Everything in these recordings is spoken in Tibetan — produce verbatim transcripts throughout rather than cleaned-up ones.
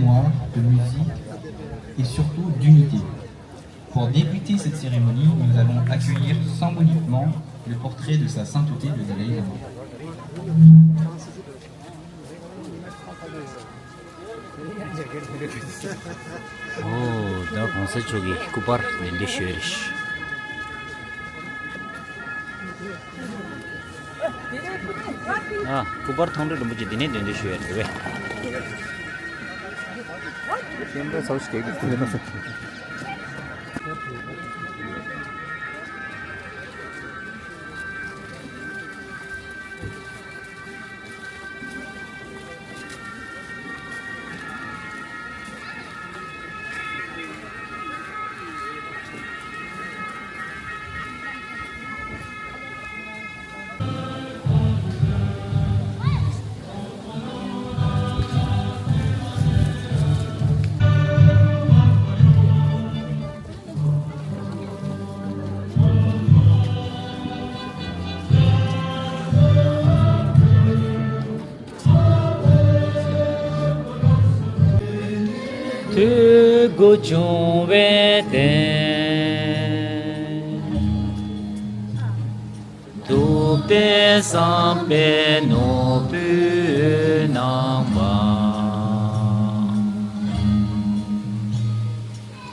De musique et surtout d'unité. Pour débuter cette cérémonie, nous allons accueillir symboliquement le portrait de sa sainteté le Dalai Lama. ཨོ། ད་གོང་ས་མཆོག་གི་སྐུ་པར་ནས་འདི་ཞུ་ཡ་རེད། ཨ། སྐུ་པར་མཐོང་གྲོལ་རིན་པོ་ཆེ་འདི་ནས་འདོན་འདོན་ཞུ་ཡ་རེད་པས། སེམས་པ་ཚོར་ཞིག་གེགས་ཀྱི་ཁུལ་ལ། དུས་འགོ་བྱུང་བའི་རྟེན། ཐུབ་བསྟན་བསམ་པའི་ནོར་བུས་གནང་བ།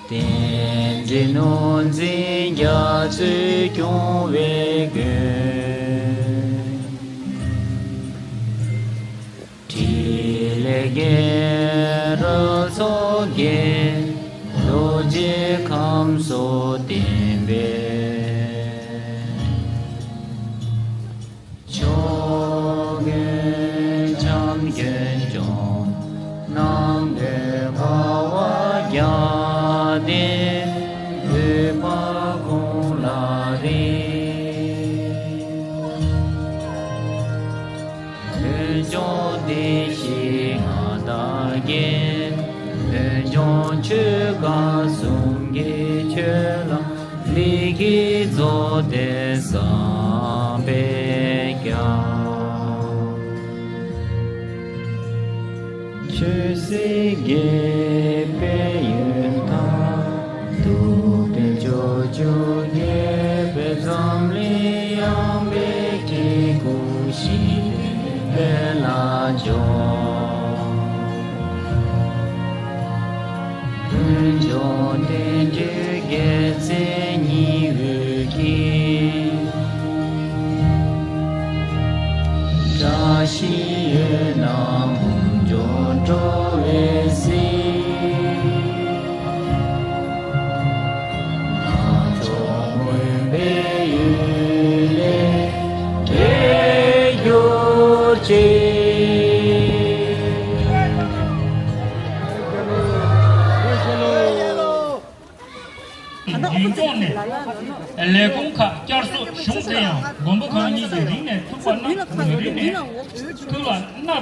རྟེན་འབྲེལ་ནོར་འཛིན་རྒྱ་མཚོས་སྐྱོང་བའི་མགོན། ཕྲིན་ལས་རྒྱལ་རབས་ཚོགས་ཀྱིས་རྡོ་རྗེ་ཁམས་གསུམ་བསྟན་པའི་ཕྱོགས་ཀུན་འཆམ་མགོན་ལྗོངས་ནང་གི་དཔའ་བོ་རྒྱལ་བསྟན་འོད་དཔག་ཁོང་ལ་རེག་འོན་ཀྱང་བདེ་གཤེགས་མངའ་བདག་རྒྱལ། འོན་ཀྱང་ཆོས་སྐལ་གསུམ་གྱི་ཆོས་ལ། ལས་ཀྱི་རྫོགས་ལྡན་བསམ་པས་ཀྱང་། ཆོས་སྲིད་དགེ་བའི་ཡོན་ཏན། ཐུབ་བསྟན་སྤྱོད་བཅུ་རྒྱས་པའི་འཛམ་གླིང་ཡངས་པའི་དཀྱིལ་འཁོར་ཞི་བདེའི་དཔལ་ལ་འབྱོར། འོན་ཀྱང་དེང་དུས་རྒྱལ་བཙན་ཉི་འོད་ཀྱིས། བཀྲ་ཤིས་འོད་རྣམས་འབུམ་འབྱུང་འགྲོ་བའི་གསེར། སྣ་ཚོགས་མུན་པའི་གཡུལ་ལས་བསྒྲལ་གྱུར་ཅིག། རྒྱུན་སྐྱོང་ནས་ལས་ཁུངས་ཁག་བསྐྱར་གསོ་བྱུང་ཚེ་ཡང་མགོན་པོ་གང་ཉིད་ཀྱི་རིང་ནས་ཐུགས་ལ་བརྣག་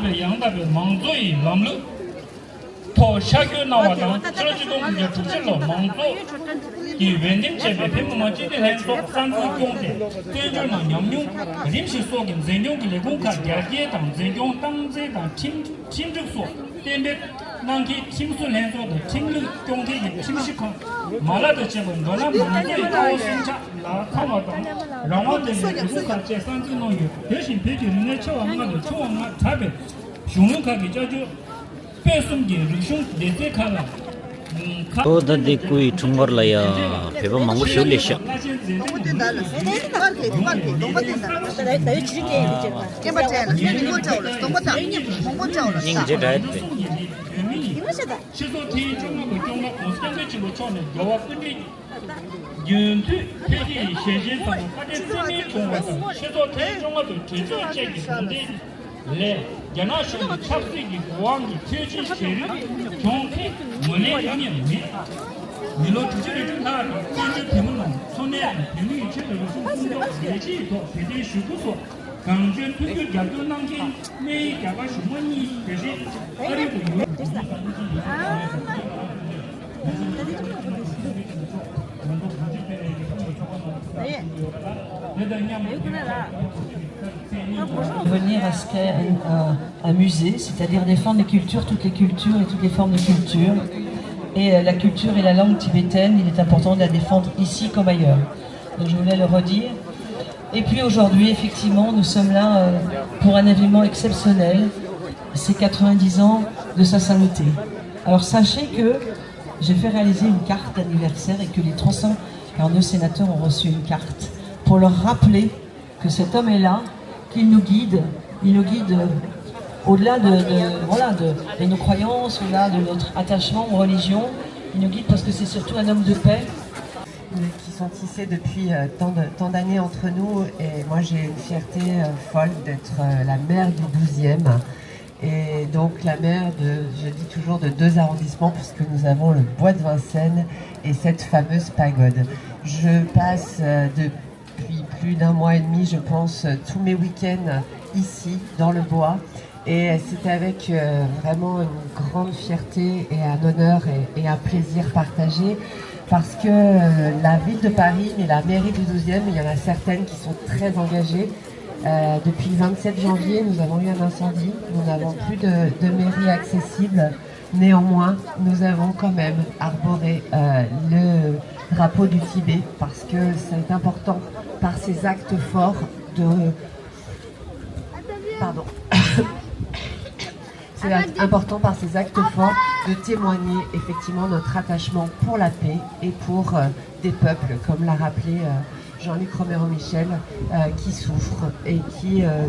པའི་ཡང་དག་པའི་མང་གཙོ་ཡི་ལམ་ལུགས་ཐོག་ཤར་བསྐྱོད་གནང་བ་དང་། ཕྱི་ལོ་ཆིག་སྟོང་དགུ་བརྒྱ་དྲུག་ཅུ་ལོར་མང་གཙོ་གི་འོས་འདེམས་བྱས་པའི་བོད་མི་མང་སྤྱི་འཐུས་ལྷན་ཚོགས་གསར་འཛུགས་བསྐྱོངས་ཏེ། བཙན་བྱོལ་ནང་ཉམས་མྱོང་རིམ་བཞིན་སོགས་ཀྱི་འཛིན་སྐྱོང་གི་ལས་ཁུངས་ཁག་རྒྱ་སྐྱེད་དང་། འཛིན་སྐྱོང་སྟངས་འཛིན་དང་ཁྲིམས་ཁྲིམས་སྒྲིག་སོགས་གཏན་འབེབས་གནང་མཁན་ཁྲིམས་བཟོ་ལྷན་ཚོགས་དང་། ཁྲིམས་ལུགས་སྐྱོང་མཁན་གྱི་ཁྲིམས་ཞིབ་ཁང་། མ་ལག་དང་བཅས་པ་འགྲོ་ལམ་མང་གཙོ་ཡི་ལྟ་བ་ཟིན་ཆ་ལ་ཚང་བ་དང་། རང་དབང་ལྡན་པའི་ལས་ཁུངས་ཁག་བཅས་གསར་འཛུགས་གནང་ཡོད། དེ་བཞིན་བོད་ཀྱི་རིག་གནས་ཆེ་བ་ལྔ་དང་ཆུང་བ་ལྔ་གྲགས་པའི་གཞུང་ལུགས་ཁག་གི་བཅའ་སྒྲིག་དཔེ་གསུམ་གྱི་རིག་གཞུང་སྡེ་ཚན་ཁག་ལ། ཁ། ཨོ་ད་འདི་སྐུ་ཡི་འཁྲུངས་སྐར་ལ་ཡ་བོད་པ་མང་པོ་ཞིག་སླེབས་ཤག་སྟོང་པ་དེ་འདྲ་ལ་སེ་ནས་ནི་མར་གི་མར་གི་སྟོང་པ་དེ་འདྲ་ལ་ད་ད་ཡོད་ཅི་རིགས་དེ་ཡིན་ཅེས་པ་སྐྱེན་པ་སྤྲད་ལ་སེ་མི་མོ་འདྲ་བ་ལ་སྟོང་པ་དང་མོ་མོ་འདྲ་བ་ལ་སྙིང་རྗེ་འདྲ་ཡོད་རེད། ཡིན་མ་ཤེས་ད། སྤྱི་ཚོགས་ཐེངས་བཅོ་ལྔ་པ་སྐྱོང་མཁན་༸གོང་ས་༸སྐྱབས་མགོན་ཆེན་པོ་མཆོག་ནས་རྒྱལ་བ་སྐུ་ཕྲེང་རྒྱུན་མཐུད་འཕེལ་རྒྱས་ཀྱི་ཞལ་ཆེམས་ཚང་མ་བཀའ་དྲིན་རྩིས་མེད་བྱུང་བ་དང་། སྤྱི་ཚོགས་ཐེངས་བཅོ་ལྔ་པའི་གྲོས་ཚོགས་བཅས་ཀྱི་དགོངས་དོན་ལས། རྒྱ་ནག་གཞུང་གི་ཆབ་སྲིད་ཀྱི་འགོ་དབང་གིས་ཐེངས་གཅིག་ཞལ་རུས་བྱུང་ཐེངས་ངོས་ལེན་ཡོང་ཉེན་མེད། མི་ལོ་དྲུག་ཅུ་རེ་དྲུག་ལྷག་གི་བཙན་བྱོལ་བོད་མི་རྣམས་འཚོ་གནས་དང་བོད་མིའི་ཆོས་དང་རིག་གཞུང་སྲུང་སྐྱོབ་ལས་བྱེད་ཐོག་བོད་དོན་ཞུ་སྐུལ་སོགས་གང་བྱུང་མཐུན་འགྱུར་རྒྱབ་སྐྱོར་གནང་མཁན་སྨན་ཡིག་རྒྱ་གར་གཞུང་མང་གཉིས་དེ་བཞིན་ཨ་རི་དུ་ཡོད། Venir à ce qu'elle, euh, Un musée, c'est-à-dire défendre les cultures, toutes les cultures et toutes les formes de culture. Et euh, la culture et la langue tibétaine, il est important de la défendre ici comme ailleurs. Donc je voulais le redire. Et puis aujourd'hui, effectivement, nous sommes là euh, pour un événement exceptionnel. C'est quatre-vingt-dix ans de sa sainteté. Alors sachez que j'ai fait réaliser une carte d'anniversaire et que les trois cent quarante-deux sénateurs ont reçu une carte pour leur rappeler que cet homme est là, qu'il nous guide. Il nous guide euh, au-delà de, de, voilà, de, de nos croyances, au-delà de notre attachement aux religions. Il nous guide parce que c'est surtout un homme de paix. Qui sont tissées depuis euh, tant de- tant d'années entre nous. Et moi, j'ai une fierté euh, folle d'être euh, la maire du douzième. Et donc la maire de, je dis toujours, de deux arrondissements, puisque nous avons le bois de Vincennes et cette fameuse pagode. Je passe euh, depuis plus d'un mois et demi, je pense, euh, tous mes week-ends ici, dans le bois. Et c'est avec euh, vraiment une grande fierté et un honneur et, et un plaisir partagé, parce que euh, la ville de Paris, mais la mairie du douzième, il y en a certaines qui sont très engagées. Euh, depuis le vingt-sept janvier, nous avons eu un incendie. Nous n'avons plus de, de mairie accessible. Néanmoins, nous avons quand même arboré euh, le drapeau du Tibet, parce que c'est important par ces actes forts de... Pardon. C'est important par ces actes forts de témoigner effectivement notre attachement pour la paix et pour euh, des peuples, comme l'a rappelé euh, Jean-Luc Romero-Michel, euh, qui souffrent et qui euh,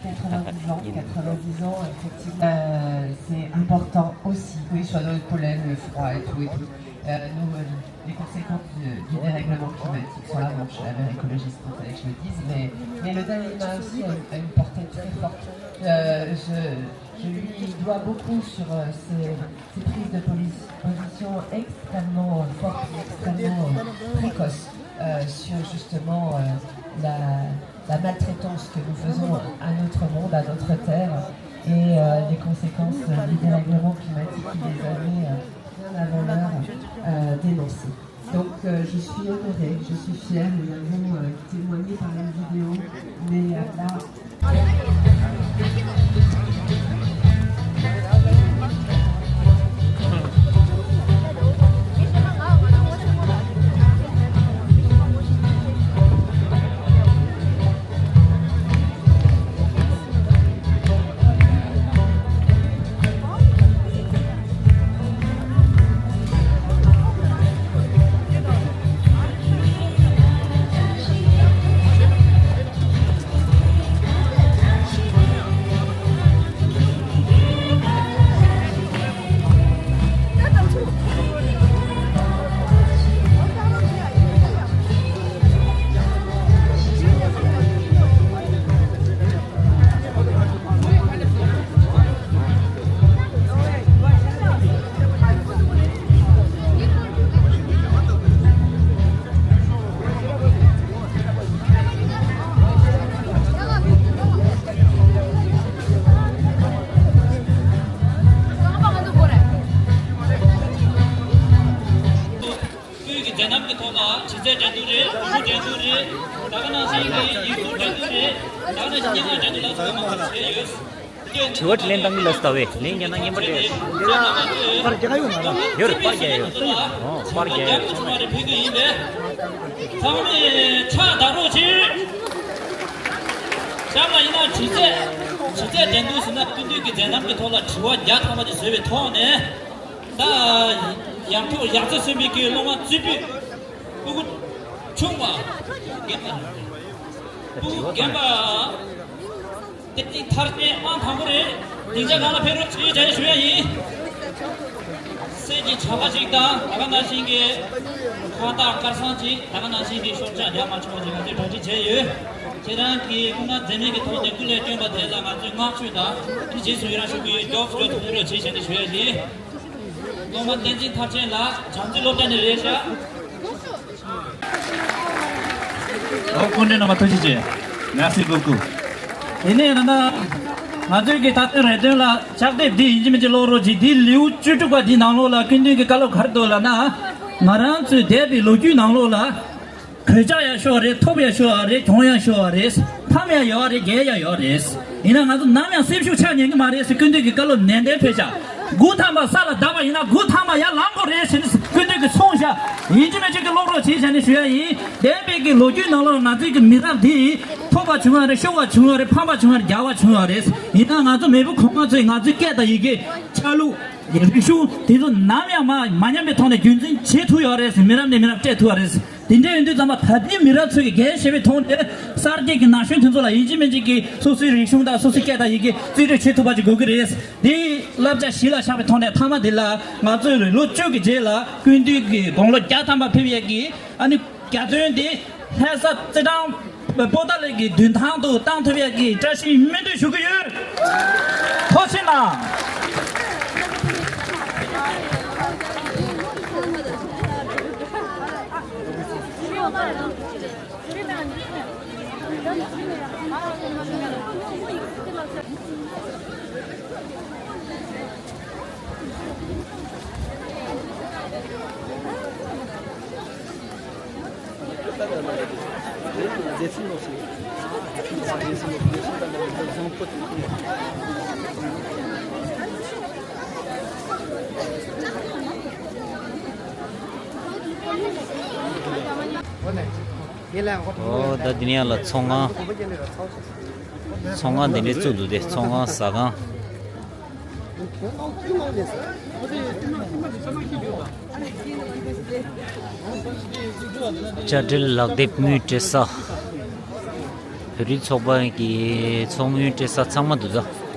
quatre-vingt-dix ans, quatre-vingt-dix ans, effectivement. Euh, c'est important aussi. Oui, sur le pollen, le froid et tout et tout. Euh, nous, euh, les conséquences du, du dérèglement climatique sont là. Bon, je suis la maire écologiste, il fallait que je le dise, mais, mais le Dalai Lama aussi a une, a une portée très forte. Euh, je, je lui dois beaucoup sur euh, ses, ses prises de posi- position extrêmement euh, fortes, extrêmement euh, précoces euh, sur justement euh, la, la maltraitance que nous faisons à notre monde, à notre terre, et euh, les conséquences euh, du dérèglement climatique qui les avait euh, bien avant l'heure euh, dénoncées. Donc euh, je suis honorée, je suis fière, nous avons euh, témoigné par une vidéo, mais euh, là... ཀུན་གྱིས་མཛད་རྣམ་གྱི་ཐོག་ལ་དྲི་རྩད་འགྲན་བསྡུར་རེད། ལོ་རྒྱུས་འགྲན་བསྡུར་རེད། ད་ག་ནང་བཞིན་གྱི་ཡིག་གཟུགས་འགྲན་བསྡུར་རེད། ད་ག་ནང་བཞིན་སྙན་ངག་འགྲན་བསྡུར་ལ་སོགས་པ་མང་པོ་བྱས་ཡོད། དྲི་བ་དྲིས་ལན་གཏང་གི་ལ་ལྟ་བས་ལན་རྒྱག་ན་སྙན་པ་རེད། ཕར་རྒྱག་ཡོང་ང་ར། ཡོད་རེད། ཕར་རྒྱག་ཡོད། ཨོ་ཕར་རྒྱག་ཡོད། ཚང་མས་ཕྱག་བརྡབ་རོགས་གྱིས། གཤམ་ལ་ཡིན་ན་དྲི་རྩད་དྲི་རྩད་འགྲན་བསྡུར་ཟེར་ན་སྐུ་མདུན་གྱི་མཛད་རྣམ་གྱི་ཐོག་ལ་དྲི་བ་བརྒྱ་ཐམ་པ་ཅིག་བཟོས་པའི་ཐོག་ནས། ད་ཡག་ཐོག་ཡག་རྩེ་སོན་པའི་གི་སློབ་མ་རྩེ་ཕུད་ཕྲུ་གུ་ཆུང་བ་རྒན་པ་རེད། ཕྲུ་གུ་རྒན་པ་བསྟན་འཛིན་མཐར་ཕྱིན་ཨང་དང་པོ་རེད། སྡིངས་ཆ་སྒང་ལ་ཕེབས་རོགས་བྱེད་ཅེས་ཞུ་ཡ་ཡིན། གསེར་གྱི་བྱ་ཁ་ཅིག་དང་ད་ག་ནང་བཞིན་གྱི་ཁ་བཏགས་དཀར་སང་ཅིག་ད་ག་ནང་བཞིན་གྱི་ཤོག་བྱང་རྒྱ་མ་ཆུང་བ་ཅིག་ང་ཚོས་གྲ་སྒྲིག་བྱས་ཡོད། ཁྱེད་རང་གིས་སྐུ་ན་མཛེས་མའི་གི་ཐོག་ནས་སྐུ་ལས་བསྐྱོན་པ་དེ་ལ་ང་ཚོས་བསྔགས་བརྗོད་དང་དེ་རྗེས་སུ་ཡི་རང་ཞུ་གི་ཡོད། མགྱོགས་སུ་ཐུགས་རོགས་བྱེད་ཞེས་ནས་ཞུ་ཡ་ཡིན། སློབ་མ་བསྟན་འཛིན་མཐར་ཕྱིན་ལགས་བྱམས་བརྩེ་སློབ་གྲྭ་ནས་རེད་ཤག་ཨོ་སྐུ་མགྲོན་རྣམ་པ་ཐུགས་རྗེ་ཆེ། Merci beaucoup། དེ་ནས་ད་ལྟ་ང་ཚོའི་གི་ད་ལྟའི་རེ་འདུན་ལ་ཕྱག་དེབ་འདི་ཡིན་གཅིག་མིན་གཅིག་ཀློག་རོགས་གྱིས། འདིའི་ལེའུ་བཅུ་དྲུག་པ་འདིའི་ནང་ལོགས་ལ་སྐུ་མདུན་གྱི་བཀའ་སློབ་ག་རེ་འདུག་ལབ་ན། ང་རང་ཚོའི་འདས་པའི་ལོ་རྒྱུས་ནང་ལོགས་ལ་གོད་ཆག་ཡང་ཤོར་བ་རེད། ཐོབ་ཡང་ཤོར་བ་རེད། གྱོང་ཡང་ཤོར་བ་རེད། ཕམ་ཡང་ཡོད་རེད། རྒྱལ་ཡང་ཡོད་རེད། ཡིན་ན་ང་ཚོ་ནམ་ཡང་སེམས་ཤུགས་ཆག་ཉན་གི་མ་རེད་ཟེར་སྐུ་མདུན་གྱི་བཀའ་སློབ་ནན་ཏན་ཕེབས་ཤག་དགུ་ཐམ་པ་ས་ལ་བརྡབས་པ་ཡིན་ན་དགུ་ཐམ་པ་ཡར་ལངས་དགོས་རེད་ཟེར་ནས་སྐུ་མདུན་གྱིས་གསུངས་ཤག་ཡིན་གཅིག་མིན་གཅིག་གི་སློབ་རོགས་བྱེད་བྱས་ནས་ཞུ་ཡ་ཡིན། འདས་པའི་གི་ལོ་རྒྱུས་ནང་ལོགས་ང་ཚོའི་གི་མི་རབས་འདི་ཐོབ་པ་བྱུང་བ་རེད། ཤོར་བ་བྱུང་བ་རེད། ཕམ་པ་བྱུང་བ་རེད། རྒྱལ་བ་བྱུང་བ་རེད། ཡིན་ན་ང་ཚོ་མེས་པོ་གོང་མ་ཚོས་ང་ཚོའི་སྐད་དང་ཡི་གེ་ཆ་ལུགས་རིག་གཞུང་དེ་ཚོ་ནམ་ཡང་མ་མ་ཉམས་པའི་ཐོག་ནས་རྒྱུན་འཛིན་བྱེད་ཐུབ་ཡོད་རེད། མི་རབས་ནས་མི་རབས་སྤྲད་ཐུབ་པ་རེད། དེ་འདྲ་ཡིན་དུས་ཙམ་པ་ད་ལྟའི་མི་རབས་ཚོས་ཀྱི་གལ་ཆེ་བའི་ཐོག་ནས་གསར་བསྐལ་གྱི་ན་གཞོན་དེ་ཚོ་ལ་ཡིན་གཅིག་མིན་གཅིག་གིས་སོ་སོའི་རིག་གཞུང་དང་སོ་སོའི་སྐད་དང་ཡི་གེ་རྩིས་སྤྲོད་བྱེད་ཐུབ་པ་ཅིག་དགོས་ཀྱི་རེད། དེའི་བསླབ་བྱ་གཞི་ལ་བཞག་པའི་ཐོག་ནས་མཐའ་མ་དེ་ལ་ང་ཚོས་ལོ་བཅུ་གི་རྗེས་ལ་སྐུ་མདུན་གྱི་དགུང་ལོ་བརྒྱ་ཐམ་པ་ཕེབས་ཡས་ཀྱི་ཨ་ནི་གྱ་སྟོན་དེ་ལྷ་ས་རྩེ་ཐང་པོ་ཏཱ་ལའི་གི་མདུན་ཐང་དུ་བཏང་ཐུབ་ཡས་ཀྱི་བཀྲ་ཤིས་སྨོན་འདུན་ཞུ་གི་ཡོད། ཐུགས་རྗེ་གནང་། ཨོ་ད་འདི་ནས་ཡར་ལ་ཚོང་ཁང་། ཚོང་ཁང་འདི་འདྲའི་བཙུགས་འདུག་སྟེ། ཚོང་ཁང་ཟ་ཁང་། དཔྱ་འབྲེལ་ལག་དེབ་དངུལ་སྤྲད་ས། བོད་རིགས་ཚོགས་པ་གི་ཚོགས་དངུལ་སྤྲད་ས་ཚང་མ་འདུག་ད།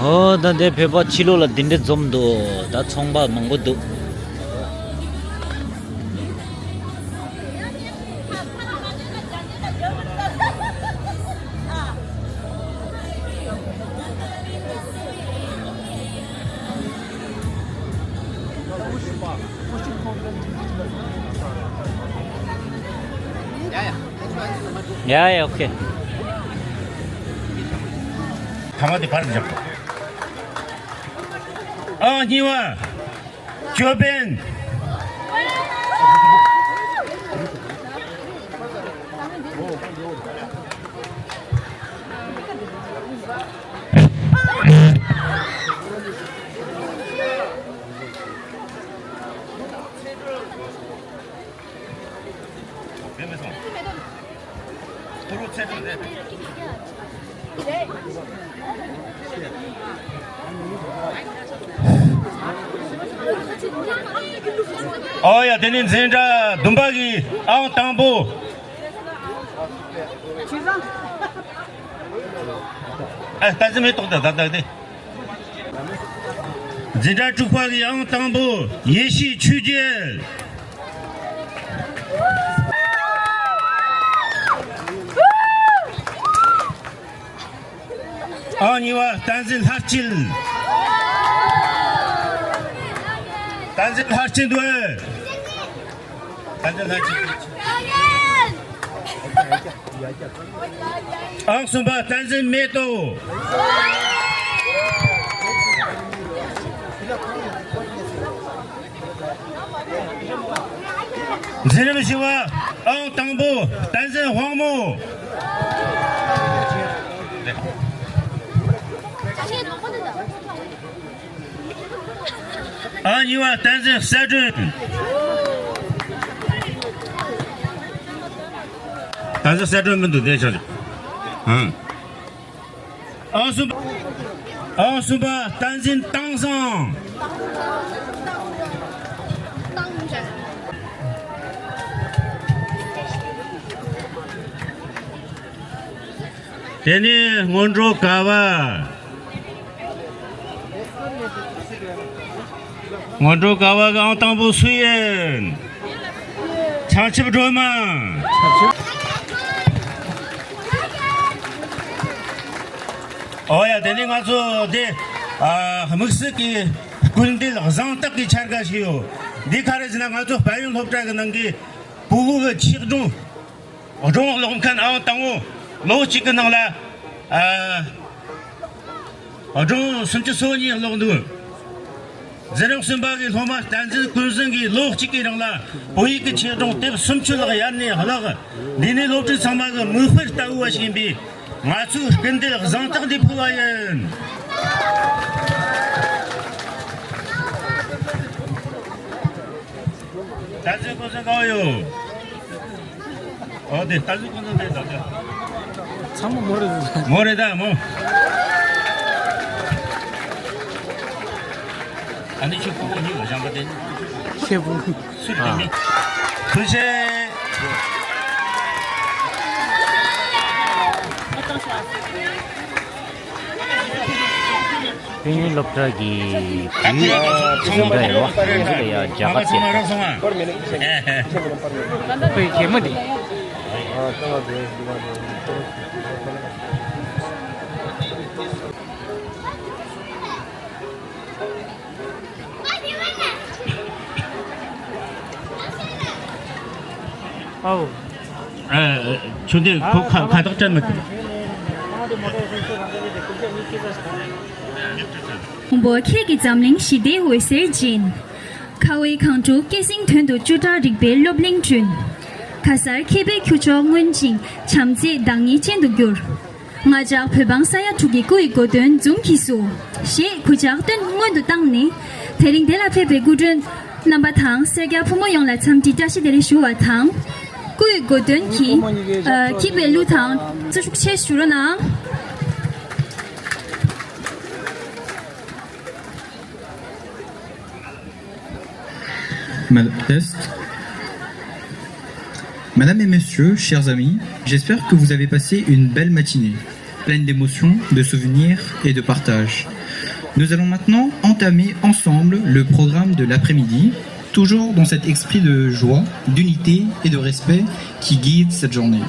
ཨོ་ད་འདི་བོད་པ་ཕྱི་ལོགས་ལ་འདི་འདྲ་འཛོམས་འདུག་ད་ཚོང་པ་མང་པོ་འདུག་ཡ་ཡ། ཨོ་ཁེ། ཐ་མ་དེ་ཕར་འཇོག་ཨང་གཉིས་པ། ཅོ་པན། ཨོ་ཡ། དེ་ནི་འཛིན་གྲྭ་བདུན་པ་གི་ཨང་དང་པོ། ཨ་ལྟ་ཙམ་མེད་ཏོག་ད་ད་ད་དེ། འཛིན་གྲྭ་དྲུག་པ་གི་ཨང་དང་པོ་ཡེ་ཤེས་ཆོས་རྒྱལ། ཨང་གཉིས་པ་བསྟན་འཛིན་ལྷ་སྐྱིད། བསྟན་འཛིན་ལྷ་སྐྱིད་འདུག་བསྟན་འཛིན་ལྷ་སྐྱིད། ཨང་གསུམ་པ་བསྟན་འཛིན་མེ་ཏོག་འཛིན་རིམ་བཞི་པ་ཨང་དང་པོ་བསྟན་འཛིན་དབང་མོ། ཨང་གཉིས་པ་བསྟན་འཛིན་གསལ་སྒྲོན། བསྟན་འཛིན་གསལ་སྒྲོན་མི་འདུག་དེ་ཆ་ཆ། ཨང་། ཨང་གསུམ་པ། ཨང་གསུམ་པ་བསྟན་འཛིན་དེང་སང་། དེ་ནས་སྔོན་འགྲོ་ཀ་བ། སྔོན་འགྲོ་ཀ་བ་གི་ཨང་དང་པོ་སུ་ཡིན། བྱང་ཆུབ་སྒྲོལ་མ། ཨོ་ཡ། དེ་ནས་ང་ཚོ་དེ་ཨ་དམིགས་བསལ་གྱི་སྐུལ་འདེད་གཟེངས་རྟགས་ཀྱི་འཆར་ག་ཞིག་ཡོད། འདི་ག་རེ་ཟེར་ན་ང་ཚོ་དཔལ་ཡོན་སློབ་གྲྭ་གི་ནང་གི་ཕྲུ་གུ་གི་ཆེད་སྒྲུང་སྒྲུང་ཀློག་མཁན་ཨང་དང་པོ་ལོ་གཅིག་གི་ནང་ལ་ཨ་ སྒྲུང་སུམ་ཅུ་སོ་གཉིས་ཀློག་འདུག་འཛིན་རིམ་གསུམ་པ་གི་སློབ་མ་བསྟན་འཛིན་ཀུན་བཟང་གིས་ལོ་གཅིག་གི་རིང་ལ་བོད་ཡིག་གི་ཆེད་སྒྲུང་དེབ་སུམ་ཅུ་ལྷག་ཡར་ནས་བཀླགས། འདི་ནི་སློབ་ཕྲུག་ཚང་མ་གི་མིག་དཔེ་ལྟ་བུ་ཞིག་ཡིན་པས། ང་ཚོས་སྐུལ་འདེད་གཟེངས་རྟགས་འདི་ཕུལ་བ་ཡིན། བསྟན་འཛིན་ཀུན་བཟང་ག་བ་ཡོད། ཨོ་དེ་བསྟན་འཛིན་ཀུན་བཟང་དེ་ད་ལྟ། ཚང་མ་མོ་རེད། མོ་རེད་ད་མོ། ཨ་ནི་ཁྱོད་ཕྲུ་གུ་གཉིས་ལ་བཞག་པ་དེ། ཁྱེད་ཕྲུ་གུ། སུ་དེ་མི། ཐུགས་རྗེ་ཆེ། དཔེ་རྙིང་སློབ་གྲྭ་གི་བོད་ཡིག་འཛིན་གྲྭ་ཡོད་པ། འདི་ལ་ཡ་རྒྱ་གར་བྱས། དཔེ་གད་མོ་འདི། ཨའོ། ཨ། ཆུང་དུས་ཁོ་ཁ་ཁ་བཏགས་སྤྲད་མི་ཐུབ། མགོན་པོ་ཁྱེད་ཀྱི་འཛམ་གླིང་ཞི་བདེའི་འོད་ཟེར་སྦྱིན། ཁ་བའི་གངས་ཕྲུག་སྐད་གསེང་དོན་དུ་བཅུ་ཕྲག་རིག་པའི་སློབ་གླིང་བསྐྲུན། ཁ་སར་མཁས་པའི་ཁྱུ་མཆོག་སྔོན་ཅིང་བྱམས་བརྩེའི་བདག་ཉིད་ཅན་དུ་གྱུར། ང་ཅག་བོད་འབངས་ས་ཡ་དྲུག་གི་སྐུ་ཡི་གོ་དོན་འཛུམ་གྱིས་བསུ། ཞེས་གུས་ཕྱག་སྟོན་སྔོན་དུ་བཏང་ནས། དེ་རིང་འདི་ལ་ཕེབས་པའི་སྐུ་མགྲོན་རྣམ་པ་དང་སེར་སྐྱ་ཕོ་མོ་ཡོངས་ལ་འཚམས་འདྲི་བཀྲ་ཤིས་བདེ་ལེགས་ཞུ་བ་དང་། སྐུ་ཡི་གོ་དོན་གྱིས། ཨ། སྐྱིད་པའི་གླུ་དང་བརྩི་བཞུགས་ཆེ་ཞུ་རོགས་གནང་། Mal-, test. Madame et messieurs, chers amis, j'espère que vous avez passé une belle matinée, pleine d'émotions, de souvenirs et de partage. Nous allons maintenant entamer ensemble le programme de l'après-midi, toujours dans cet esprit de joie, d'unité et de respect qui guide cette journée.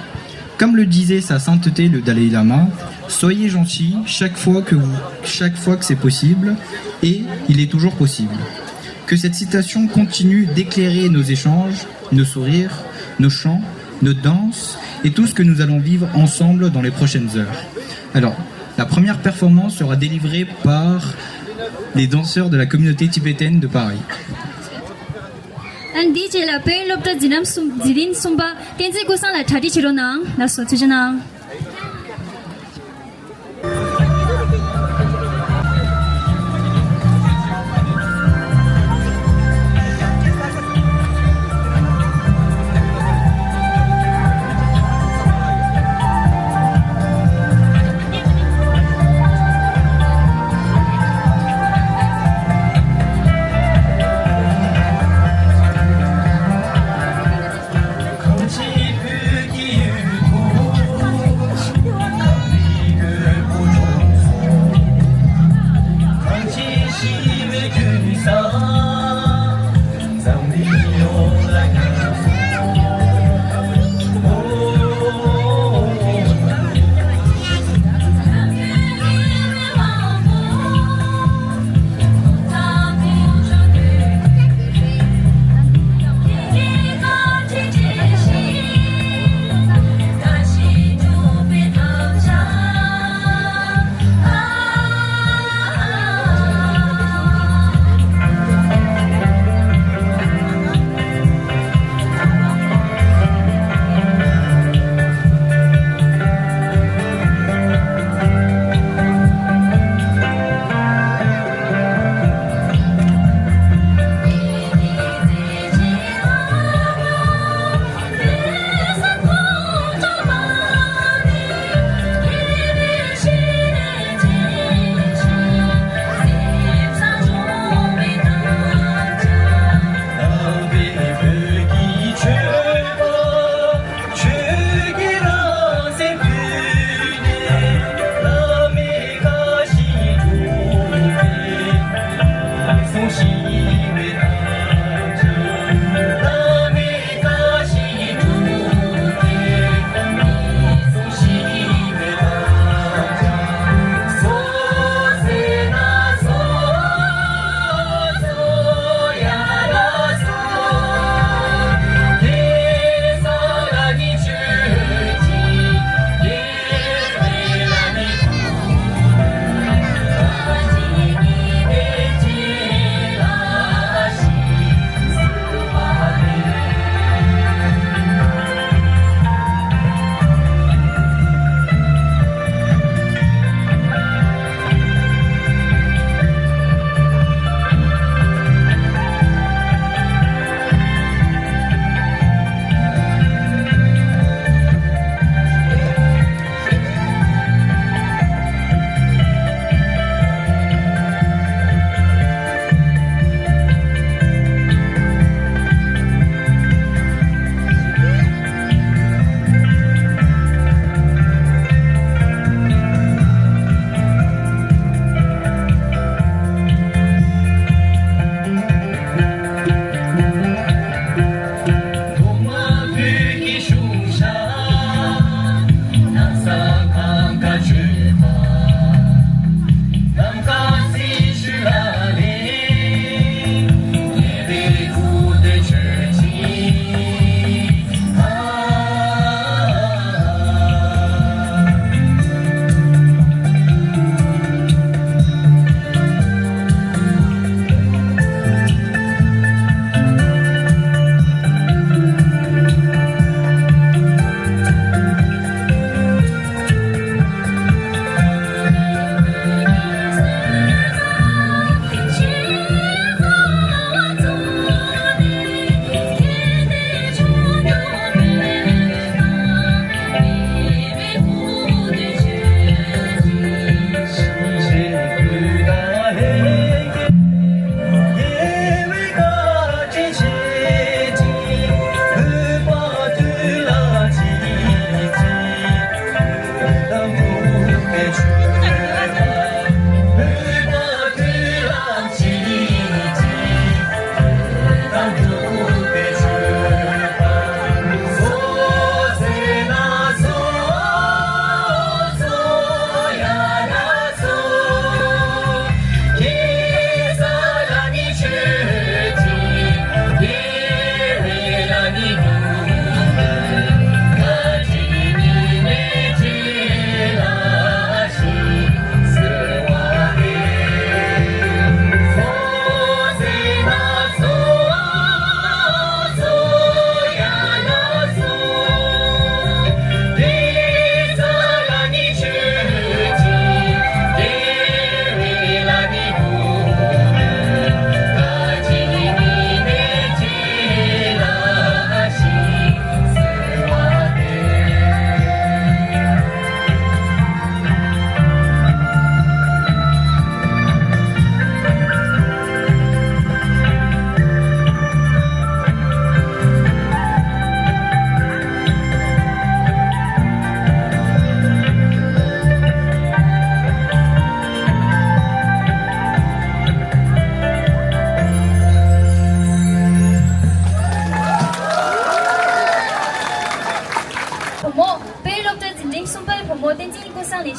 Comme le disait sa sainteté le Dalai Lama, soyez gentils chaque fois que vous, chaque fois que c'est possible, et il est toujours possible. Que cette citation continue d'éclairer nos échanges, nos sourires, nos chants, nos danses et tout ce que nous allons vivre ensemble dans les prochaines heures. Alors, la première performance sera délivrée par les danseurs de la communauté tibétaine de Paris. ཨ་ནི་དེའི་རྗེས་ལ་བོད་ཡིག་སློབ་གྲྭ་འཛིན་རིམ་གསུམ། འཛིན་རིམ་གསུམ་པ་བསྟན་འཛིན་ཀུན་བཟང་ལ་གྲ་སྒྲིག་བྱེད་རོགས་གནང་། ལགས་སོ། ཐུགས་རྗེ་གནང་།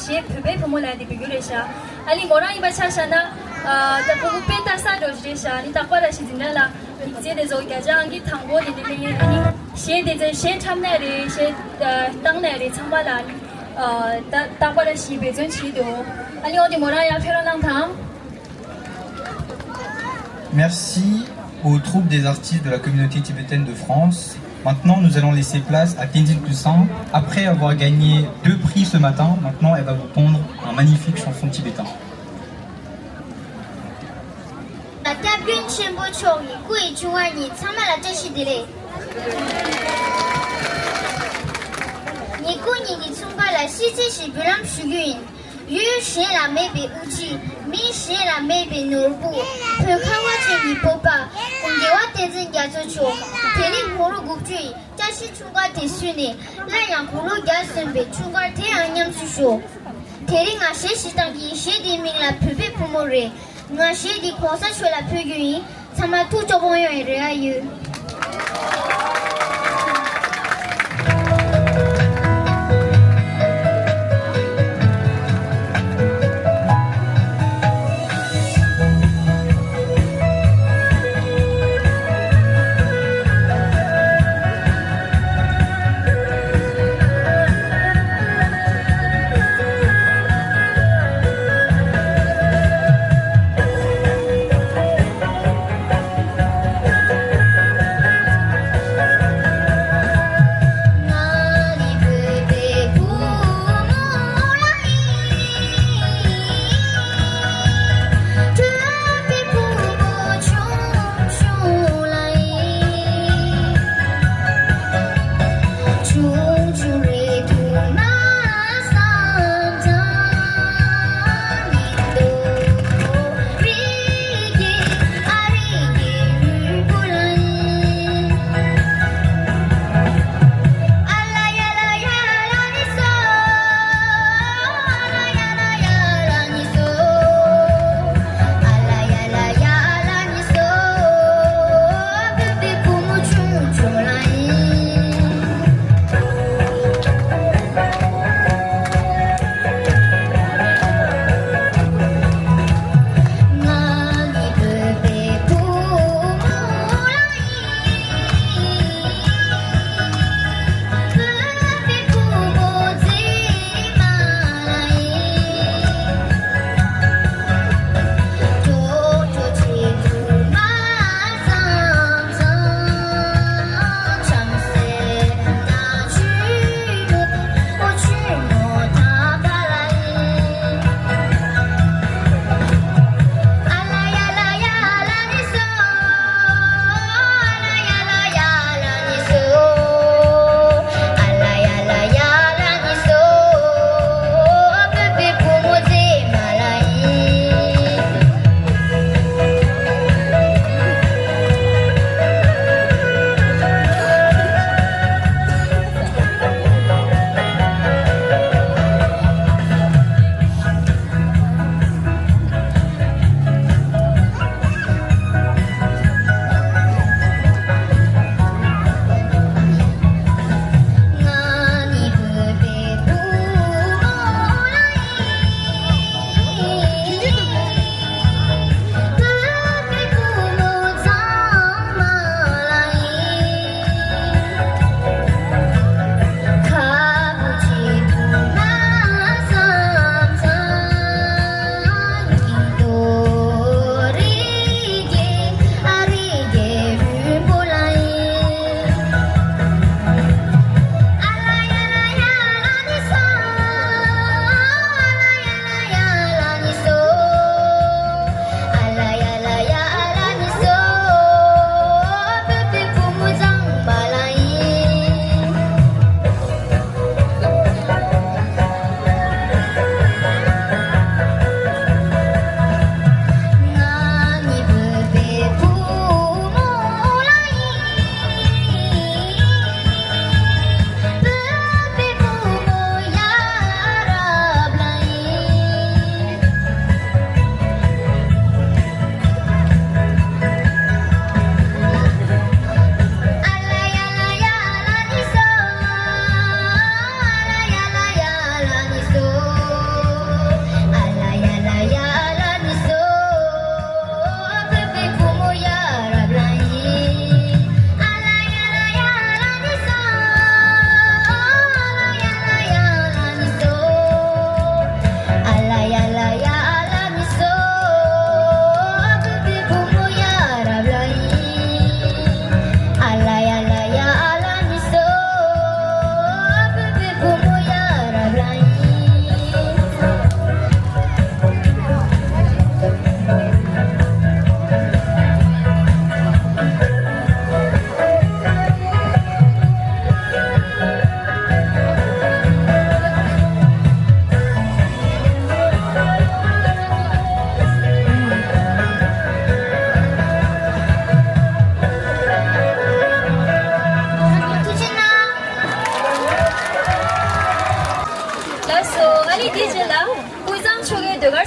གཞས་བོད་པའི་བུ་མོ་ལབ་དེ་འབོད་རྒྱུ་རེད་ཤག་ཨ་ནི་མོ་རང་ཡིན་པ་ཆ་བཞག་ན། ཨ་ད་ཕྲུ་གུ་དཔེ་ལྟ་ས་འགྲོ་རྒྱུ་རེད་ཤག་ཨ་ནི་རྟག་པར་ར་ཞིག་འཛིན་གྲྭ་ལ་ཡིག་ཚད་དེ་ཚོ་བརྒྱ་ཆ་ཨང་ཀི་དང་པོ་དེ་འདྲ་སླེབས་ཡོད། ཨ་ནི་གཞས་དེ་ཚོ་གཞས་འཁྲབ་ན་རེད། གཞས་ཨ་བཏང་ན་རེད། ཚང་མ་ལ་ཨ་ནི་ཨ་ད་རྟག་པར་ར་ཞིག་འབད་བརྩོན་བྱེད་འདུག་ཨ་ནི་འོ་དེ་མོ་རང་ཡར་ཕེབས་རོགས་གནང་དང་། Merci aux troupes des artistes de la communauté tibétaine de France. Maintenant, nous allons laisser place à Tenzin Toussaint. Après avoir gagné deux prix ce matin, maintenant, elle va vous pondre un magnifique chanson tibétain. སྐྱབས་མགོན་ཆེན་པོ་མཆོག་གི་སྐུ་ཡི་ཆུང་བ་ཉིད་ཚང་མ་ལ་བཀྲ་ཤིས་བདེ་ལེགས། ཉིད་སྐུ་ཉིད་ཀྱི་མཚུངས་པ་ལ་ཤིས་ཚིག་ཞིག་འབུལ་ལམ་ཞུ་རྒྱུ་ཡིན། ཡུལ་གཞན་ལ་མེད་པའི་དབུ་ཁྲིད། མི་གཞན་ལ་མེད་པའི་ནོར་བུ། བོད་ཁ་བ་ཅན་གྱི་སྤོབས་པ། དགེ་བ་བསྟན་འཛིན་རྒྱ་མཚོ་མཆོག་དེ་རིང་དགུང་ལོ་དགུ་བཅུ་ཡི་བཀྲ་ཤིས་འཁྲུངས་སྐར་དེ་བསུས་ནས། སླར་ཡང་དགུང་ལོ་བརྒྱ་སོན་པའི་འཁྲུངས་སྐར་དེ་ཡང་ཉམས་སུ་ཤོག་དེ་རིང་ང་གཞས་ཤིག་བཏང་གི་ཡིན། གཞས་དེའི་མིང་ལ་བོད་པའི་བུ་མོ་རེད། ང་གཞས་འདི་གོང་ས་མཆོག་ལ་ཕུལ་རྒྱུ་ཡིན། ཚང་མ་ཐུགས་སྤྲོ་པོ་ཡོང་བའི་རེ་བ་ཡོད།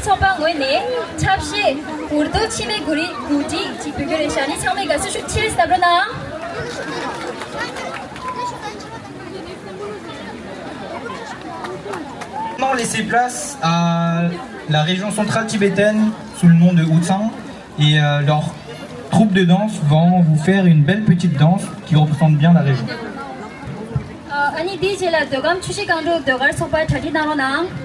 ཚོགས་པ་ངོས་ནས་འཁྲབ་གཞས་ཨུར་རྡོ་འཆི་མེད་གུ་རི་གུ་ཌི་ཅིག་འབུལ་རྒྱུ་རེད་ཤག་ནི་ཚང་མས་དགའ་བསུ་ཤུགས་ཆེ་རེ་གནང་རོགས་གནང་། Maintenant, laissez place à la région centrale tibétaine sous le nom de Utsang et euh, leur troupe de danse vont vous faire une belle petite danse qui représente bien la région. ཨ་ནི་དེའི་རྗེས་ལ་མདོ་ཁམས་ཆུ་བཞི་སྒང་དྲུག་ཟློས་གར་ཚོགས་པ་གྲ་སྒྲིག་གནང་རོགས་གནང་།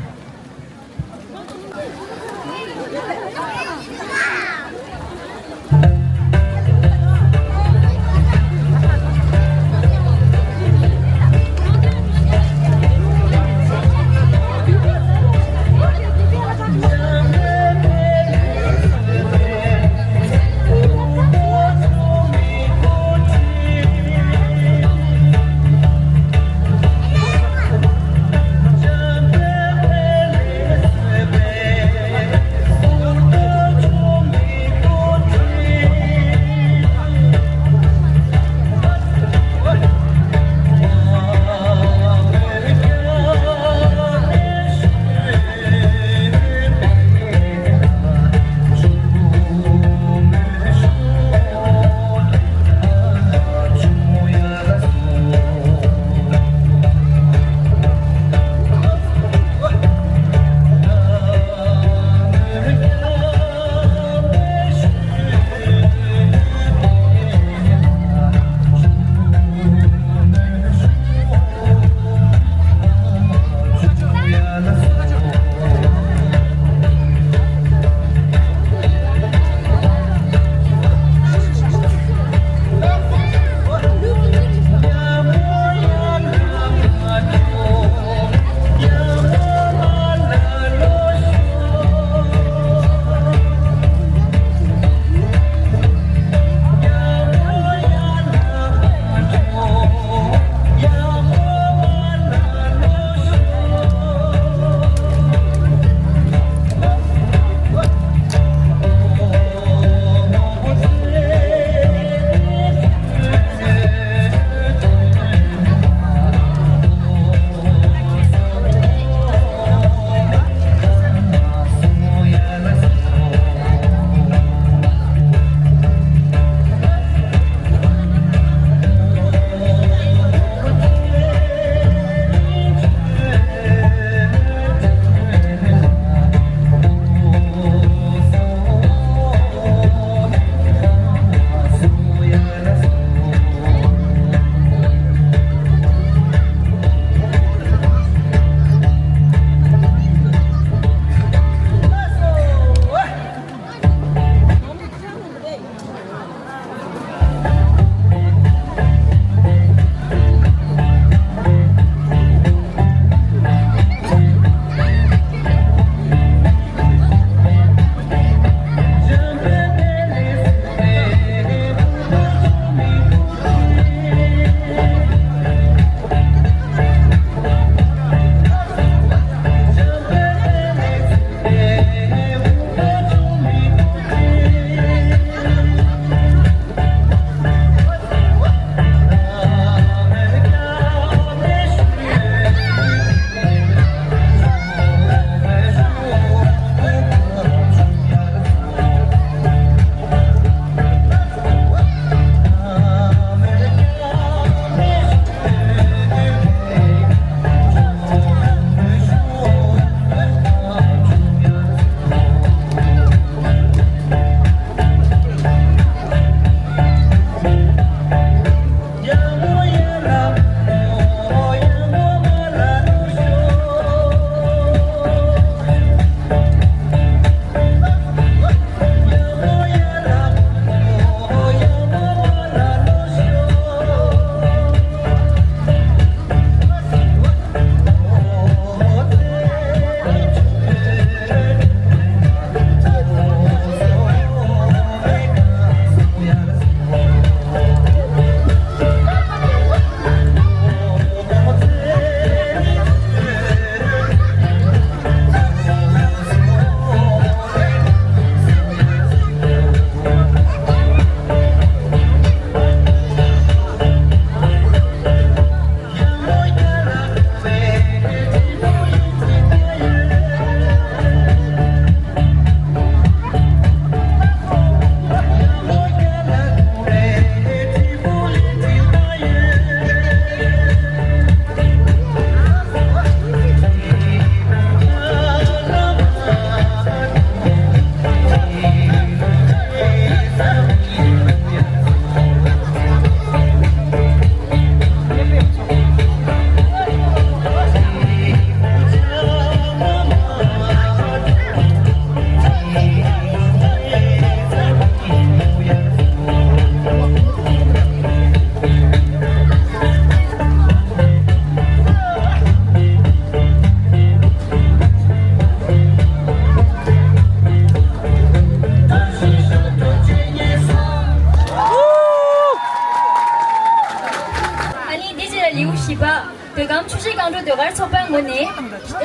བོད་ཁམས་ཆུ་བཞི་སྒང་དྲུག་ཟློས་གར་ཚོགས་པའི་ངོས་ནས་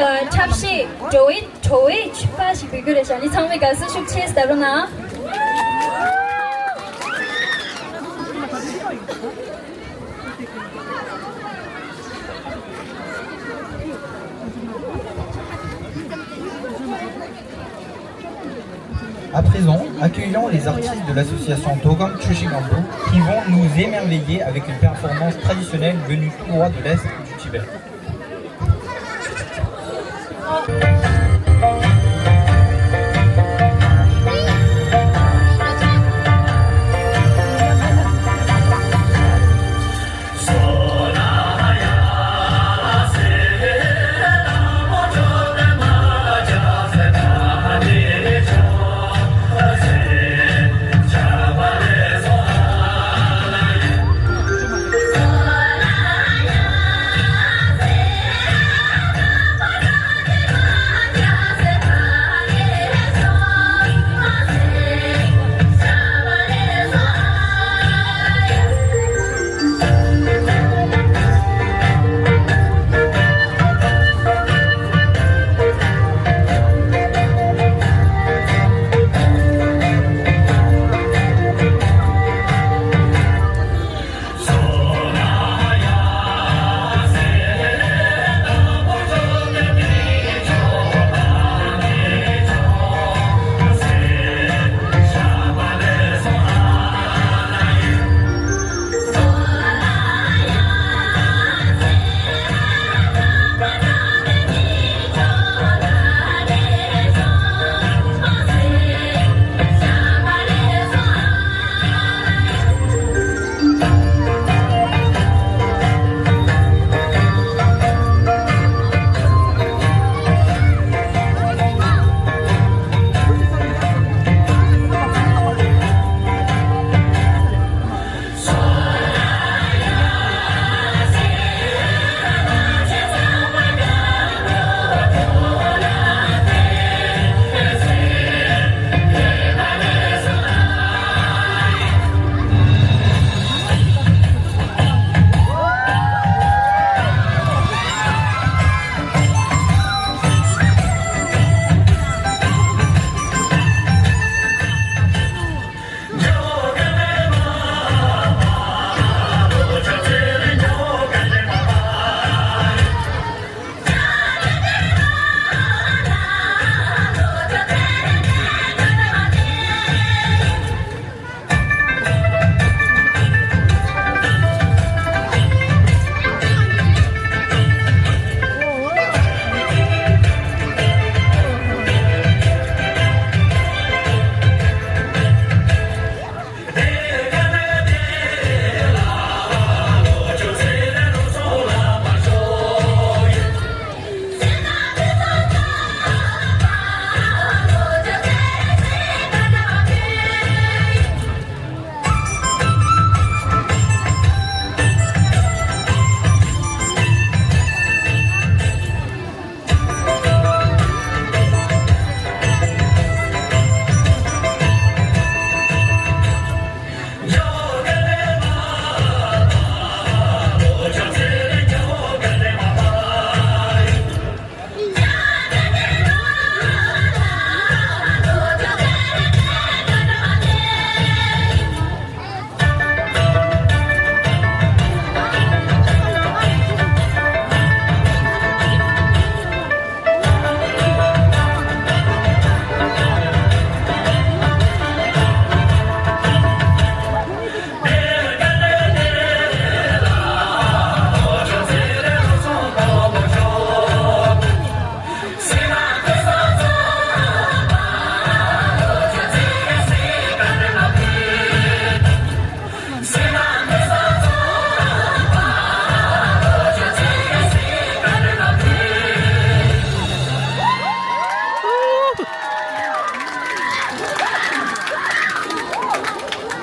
ཨ་འཁྲབ་གཞས་འགྲོ་བའི་བྲོ་བའི་ཕྱུ་པ་ཞིག་འབུལ་རྒྱུ་རེད་ཤག་ནི། ཚང་མས་དགའ་བསུ་ཤུགས་ཆེ་ཞིག་གནང་རོགས་གནང་། À présent, accueillons les artistes de l'association Dogam Chushi Gambo qui vont nous émerveiller avec une performance traditionnelle venue tout droit de l'Est du Tibet.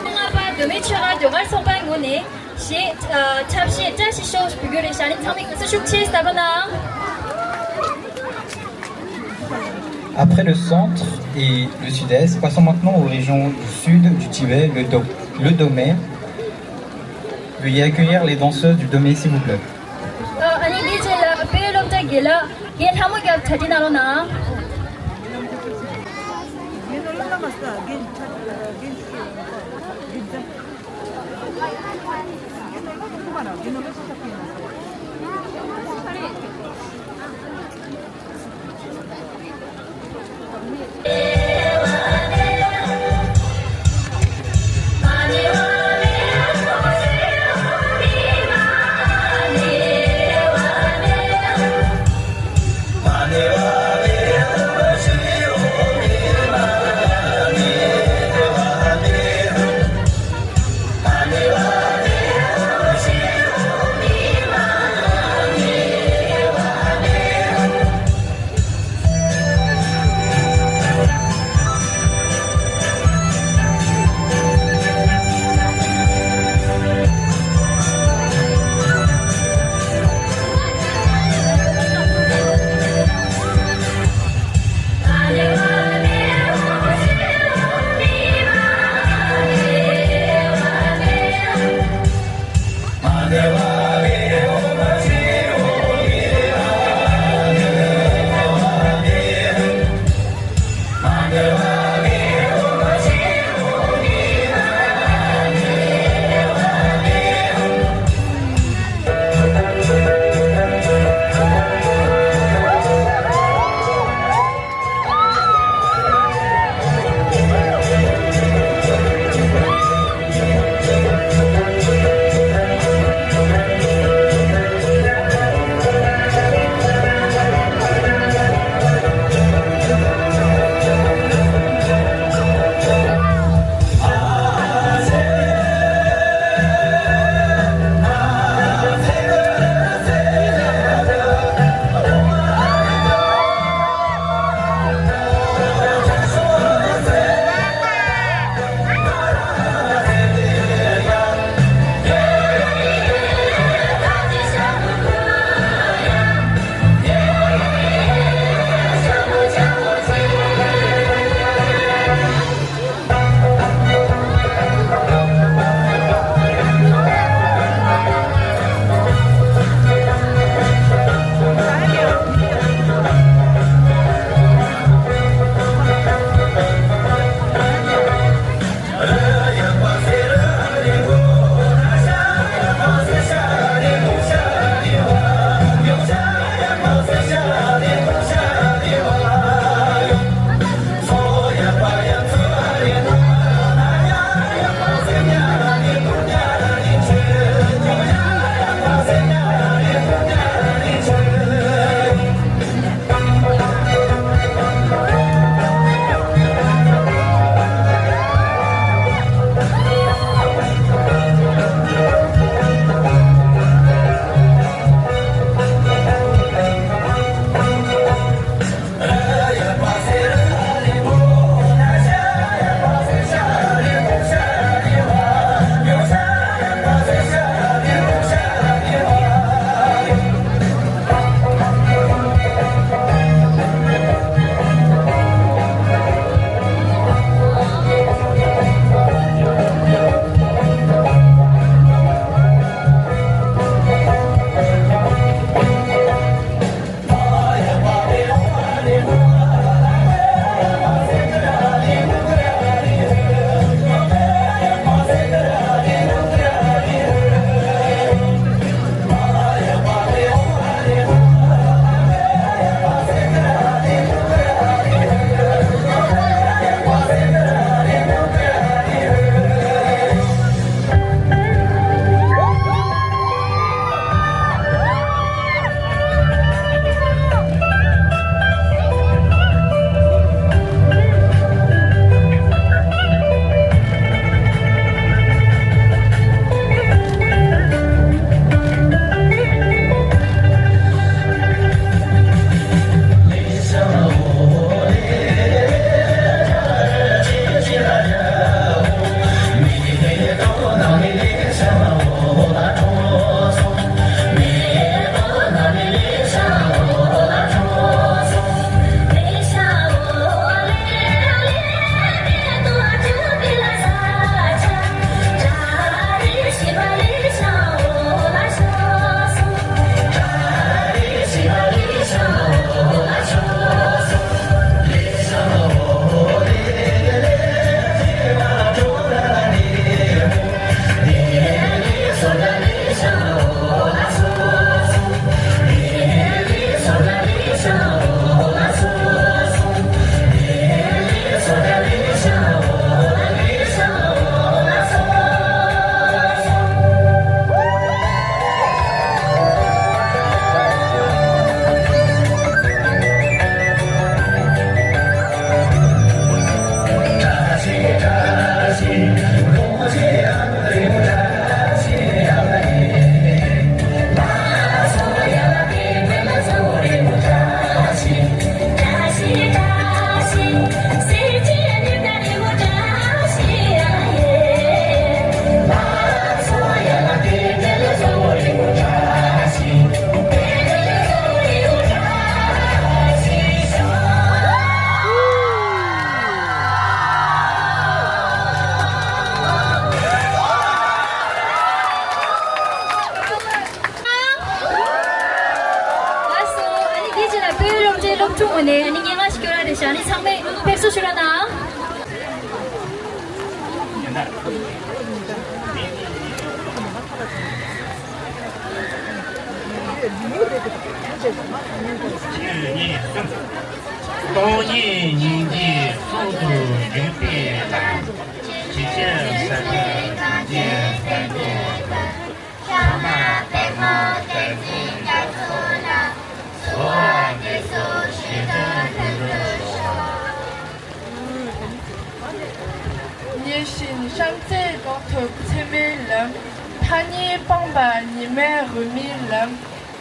ལྔ་པ་མདོ་སྨད་ཆོས་ཁ་ཟློས་གར་ཚོགས་པའི་ངོས་ནས་གཞས་ཨ་འཁྲབ་གཞས་བཀྲ་ཤིས་ཤོག་འབུལ་རྒྱུ་རེད་ཤག་ནི། ཚང་མས་དགའ་བསུ་ཤུགས་ཆེ་ཞིག་གནང་རོགས་གནང་། Après le centre et le sud-est, passons maintenant aux régions du sud du Tibet, le Do, le Domé. Veuillez accueillir les danseuses du Domé, s'il vous plaît. ཨ་ནི་ དགེ་ལགས། རྒན་ལྷ་མོ་རྒྱབ་གྲ་སྒྲིག་གནང་རོགས་གནང་། ངོས་ནས་ཨ་ནི་སྙན་ངག་ཞིག་སྐྱོར་ར་རེད་ཤག་ཨ་ནི་ཚང་མས་ཕེབས་བསུ་ཞུ་ར་གནང་། སྟོང་ཉིད་སྙིང་རྗེ་ཟུང་དུ་འཇུག་པའི་ལམ། ཇི་ཕྱིར་སེམས་དཔའ་སངས་རྒྱས་བསྟན་པའི་བདག་ཕྱག་ན་པདྨོ་བསྟན་འཛིན་རྒྱ་མཚོ་ལ། གསོལ་བ་འདེབས་སོ་ཞི་ཁྲོའི་མཐུ་སྟོབས་ཤོག་ཉེར་བཞིན་བྱམས་བརྩེའི་གློག་ཐུབ་ཚད་མེད་ལམ། ཐ་སྙད་སྤངས་པ་ཉི་མའི་དབུ་མའི་ལམ།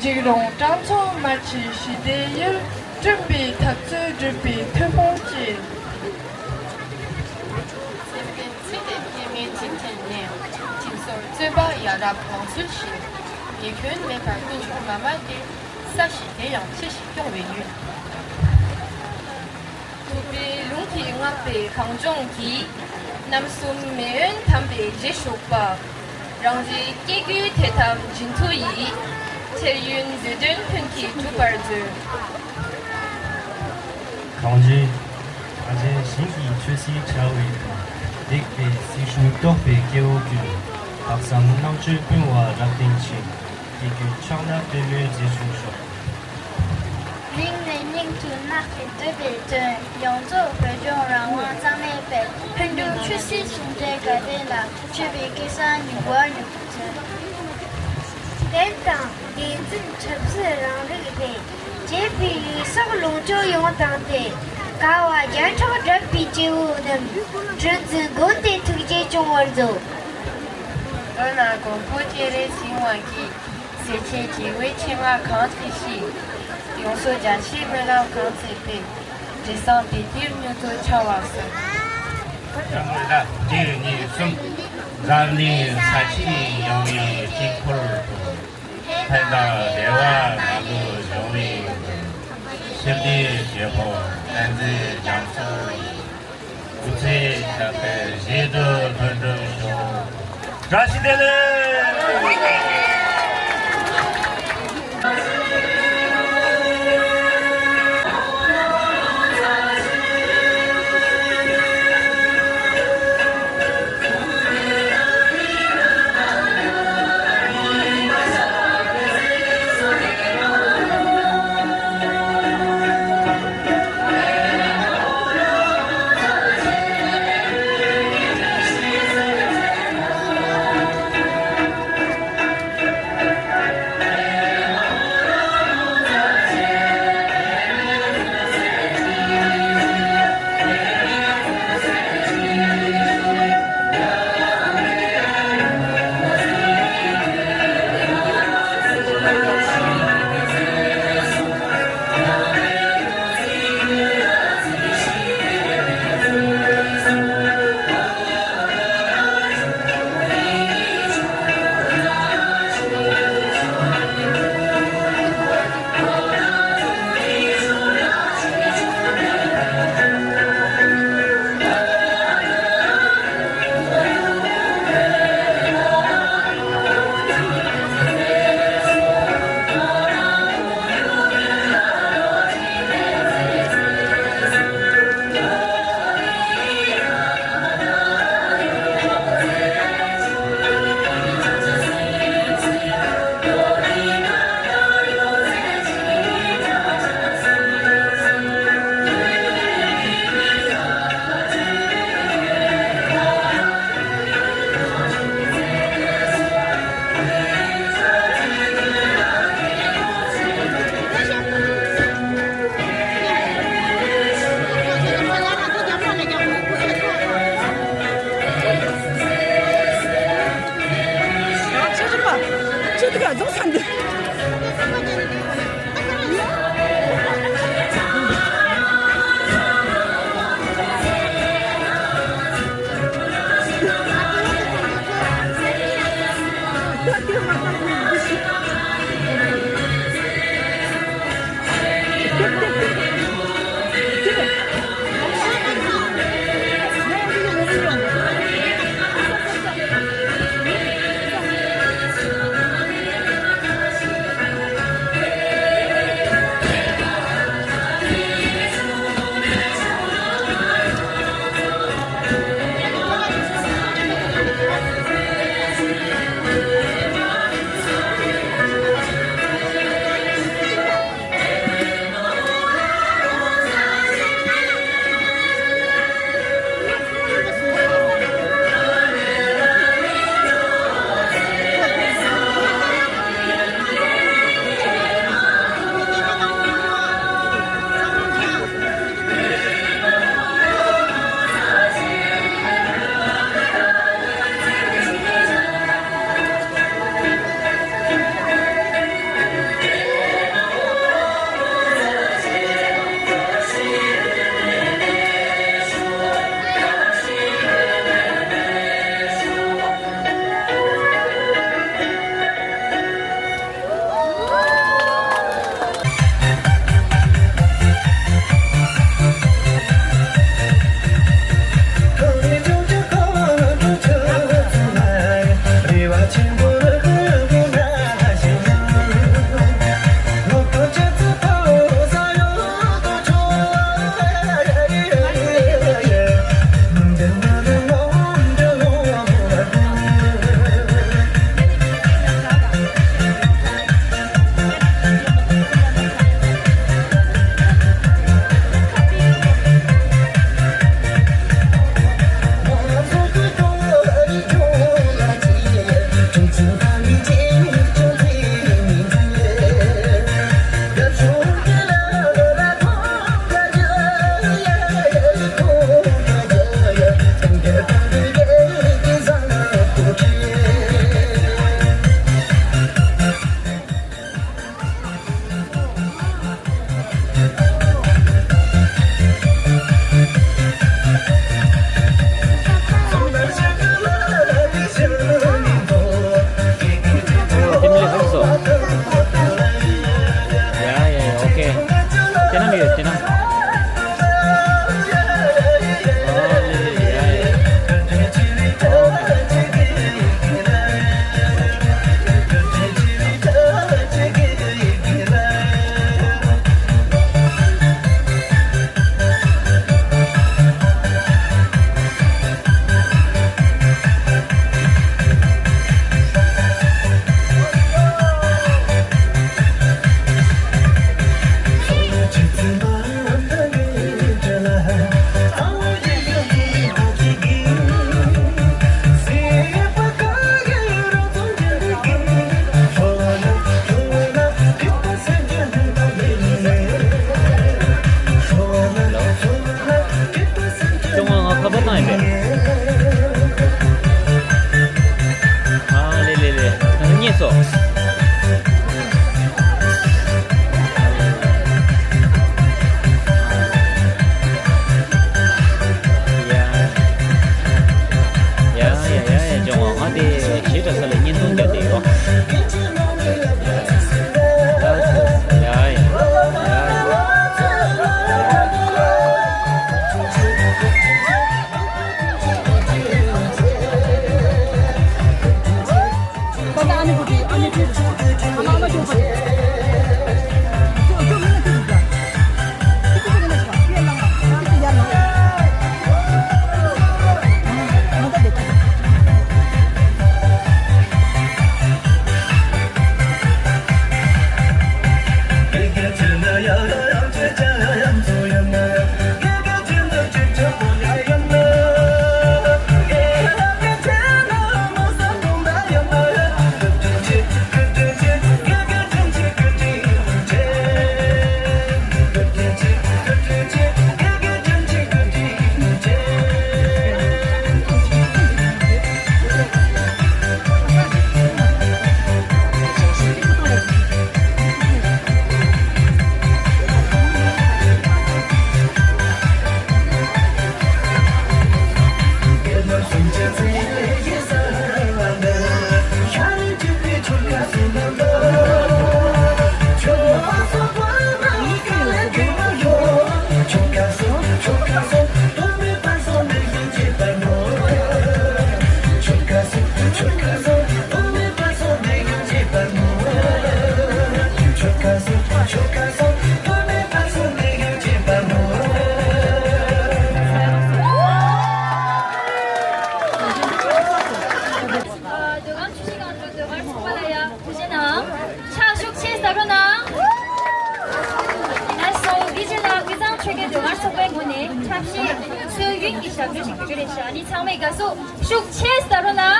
འཇིགས་རུང་སྤྲང་ཚོགས་མ་མཆིས་ཞི་བདེའི་ཡུལ། བསྐྲུན་པའི་འཐབ་རྩོད་སྒྲུབ་པའི་མཐུ་དཔུང་བཅས། སེམས་ཅན་ཚེ་འདས་སྐྱེ་མེད་དྲིན་ཅན་ནས། དྲིན་གཟོར་བརྩོན་པ་ཡ་རབས་ལོངས་སྤྱོད་བཞིན། ཉེས་སྐྱོན་མེད་པར་ཀུན་འབྱུང་བླ་མ་དེར། བསླབ་བྱའི་དེ་ཡང་ཆེ་ཞིང་སྐྱོང་བའི་ཡུལ། ཐུབ་པའི་ལུང་གིས་བསྔགས་པའི་གངས་ལྗོངས་ཀྱི། རྣམ་གསུམ་མེས་དབོན་དམ་པའི་རྗེས་ཕྱོགས་པ། རང་རེའི་སྐྱེ་དགུའི་དད་དམ་སྦྱིན་མཐུ་ཡིས། ཁྲེལ་ཡོད་འདོད་དོན་ཀུན་གྱིས་འགྲུབ་པར་མཛོད། གངས་ཅན། གངས་ཅན་ཞིང་གི་ཆོས་སྲིད་བྱ་བའི་ཁམས། ལེགས་པའི་སྲིད་ཞུ་རྟོགས་པའི་སྐྱེ་བོ་ཀུན། ལྷག་བསམ་རྣམ་དཔྱོད་སྤུན་བ་རབ་བརྟན་ཅིང་། སྐྱེ་དགུའི་ཕྱག་ན་པདྨོའི་རྗེས་ཕྱོགས་ཤོག་རིང་ནས་སྙིང་དུ་བརྣག་པའི་འདོད་པའི་དོན། ཡོངས་རྫོགས་བོད་ལྗོངས་རང་དབང་རྩ་མེད་པའི། ཕན་གྲུབ་ཆོས་སྲིད་ཟུང་འབྲེལ་དགའ་ལྡན་ལ། མཆོད་པའི་སྐལ་བཟང་སྙིང་པོར་མྱུར་དུ་སྩོལ། བསྟན་དང་བདེན་རྫུན་ཆབ་སྲིད་རང་རིག་རེད། བྱས་པའི་ལུགས་སྲོག་ལོངས་སྤྱོད་ཡོངས་དང་བསྟུན། དཀའ་བ་བརྒྱ་ཕྲག་བསྒྲུབས་པའི་སྐྱེ་བོ་རྣམས། གྲུ་འཛིན་དགོན་སྡེ་ཐུགས་རྗེ་སྐྱོང་བར་མཛོད། མདོར་ན་མགོན་པོ་སྤྱན་རས་གཟིགས་དབང་གིས། སྲས་ཆེན་བཅས་པའི་ཆེད་མངགས་གང་དེ་བཞིན། ཡོངས་སུ་རྒྱ་ཆེའི་སྨོན་ལམ་གང་བསྩལ་པའི། དྲི་བཟང་བདེ་སྐྱིད་མྱུར་དུ་འཆར་བར་གསོལ། ཡང་ལ་དེ་ཉིད་གསུམ། འཛམ་གླིང་ས་ཆེན་ཡངས་པའི་དཀྱིལ་འཁོར་དུ། ཕན་དང་བདེ་བ་མ་ལུས་འབྱུང་བའི་མགོན། ཞི་བདེའི་རྒྱལ་པོ་བསྟན་འཛིན་རྒྱ་མཚོ་ཡི། སྐུ་ཚེ་ཞབས་པད་བཞད་དུ་ལྷུན་གྲུབ་ཤོག་བཀྲ་ཤིས་བདེ་ལེགས། ཉེས་སོ། ཡ། ཡ་ཡ་ཡ་ཡ། སྦྱོང་བ་ང་དེ་ཞེ་དྲག་ས་ལ་བརྙན་ཐུང་རྒྱག་བསྡད་ཡོད། ཡ་ཡ་ཡ་ཡ། ཟློས་གར་ཆུ་བཞི་སྒང་དྲུག་ཟློས་གར་ཚོགས་པ་ལ་ཡ་ཐུགས་རྗེ་གནང་། ཕྱག་ཤུགས་ཆེ་ཟ་རོགས་གནང་། ལགས་སོ། འདི་རྗེས་ལ་དབུས་གཙང་ཆོལ་ཁའི་ཟློས་གར་ཚོགས་པའི་ངོས་ནས་འཁྲབ་གཞས་སྲོལ་རྒྱུན་གྱི་ཞབས་བྲོ་ཞིག་བརྒྱུད་རེད་ཤག་ཨ་ནི་ཚང་མས་དགའ་བསུ་ཤུགས་ཆེ་ཟ་རོགས་གནང་།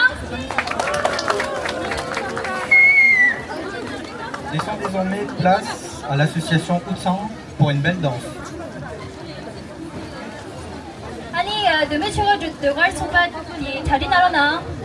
Laissons désormais place à l'association Utsang pour une belle danse. ཨ་ནི་ཨ་མདོ་སྨད་ཆོལ་ཁ་ཟློས་གར་ཚོགས་པ་ཡིས་གྲ་སྒྲིག་གནང་རོགས་གནང་།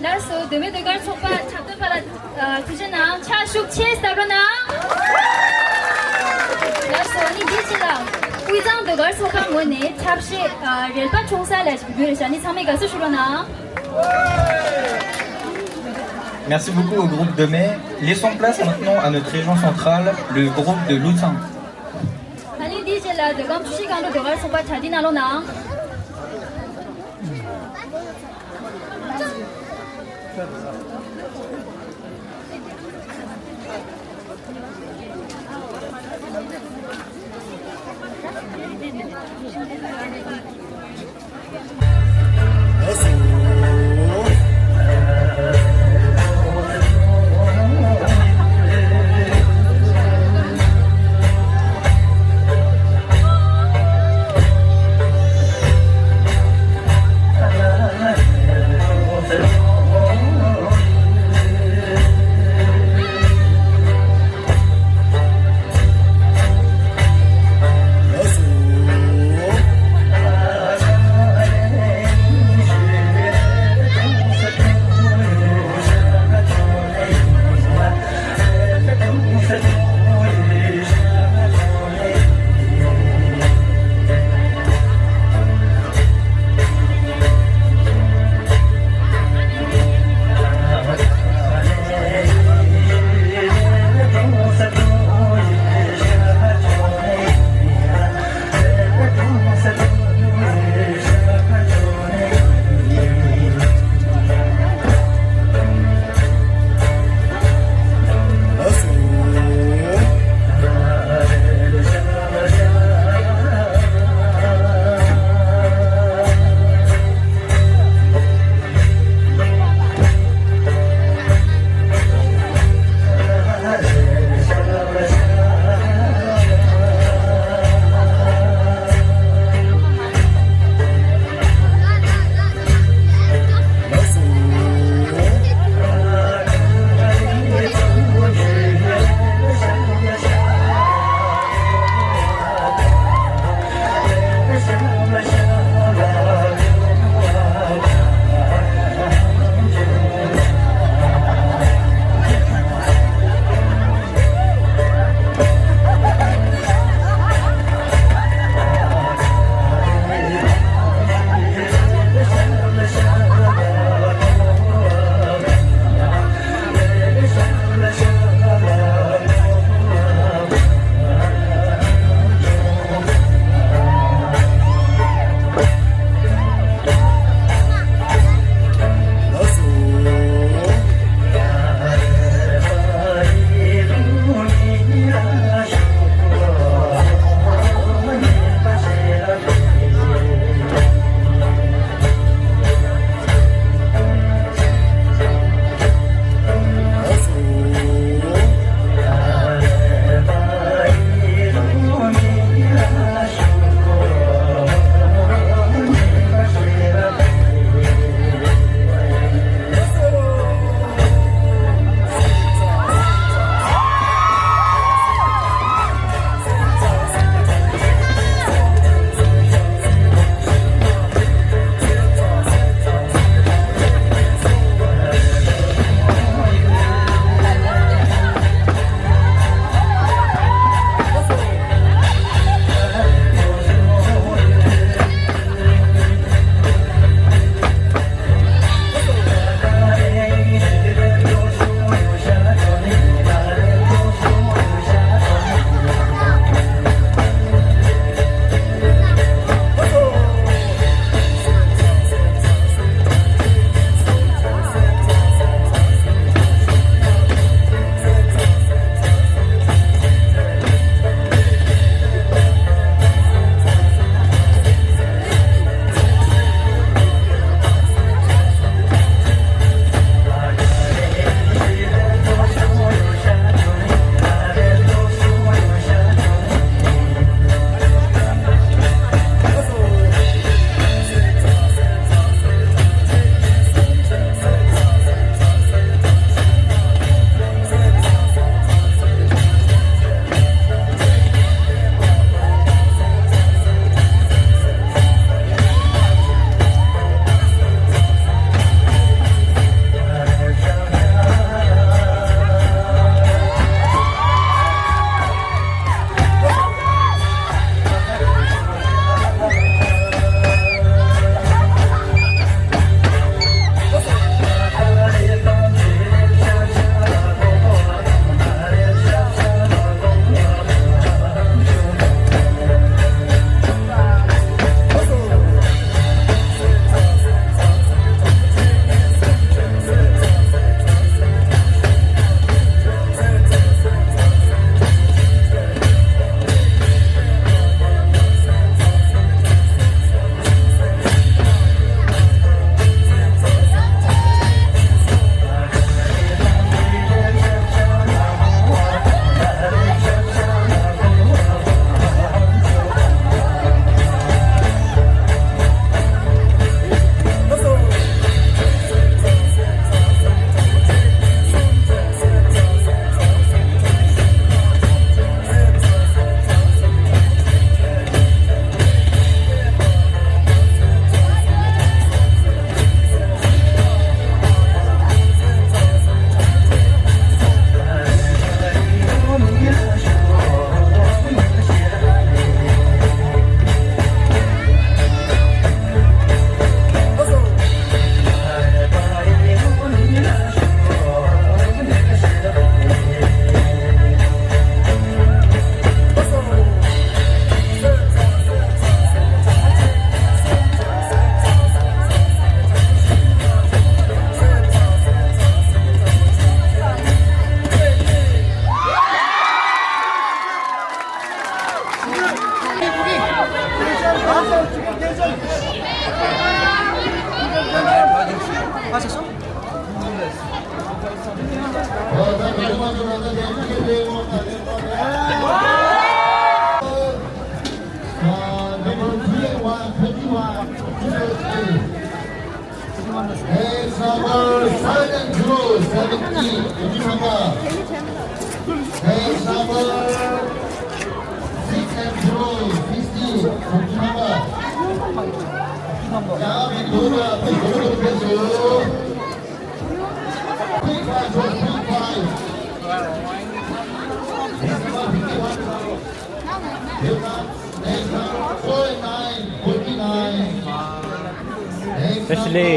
ལགས་སོ། ཟླ་བའི་ཟློས་གར་ཚོགས་པ་འཁྲབ་སྟོན་པ་ལ་ཨ་ཐུགས་རྗེ་གནང་། ཕྱག་ཤུགས་ཆེ་གཟབ་རོགས་གནང་། ལགས་སོ། ཨ་ནི་འདིའི་རྗེས་ལ་དབུས་གཙང་ཟློས་གར་ཚོགས་པ་ངོས་ནས་འཁྲབ་གཞས་ཨ་རལ་པ་ཁྲོང་གསར་ལ་ཞིག་ཕུལ་རེད་ཤག་ཨ་ནི་ཚང་མས་དགའ་བསུ་ཞུ་རོགས་གནང་། Merci beaucoup au groupe de mai. Laissons place maintenant à notre région centrale, le groupe de Loutsang. ཨ་ནི་འདིའི་རྗེས་ལ་མདོ་ཁམས་ཆུ་བཞི་སྒང་དྲུག་ཟློས་གར་ཚོགས་པ་གྲ་སྒྲིག་གནང་རོགས་གནང་། Uh, number three one, twenty-one. Next number seven and zero, seventeen, Ujibanga. Next number six and zero, sixteen, Ujibanga. Now we go to the Quick five, quick five. Next number fifty-one. Next number four and nine, forty-nine. Ashley.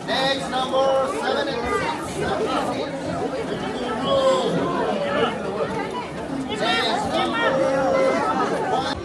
Next number seven and six. Next number one.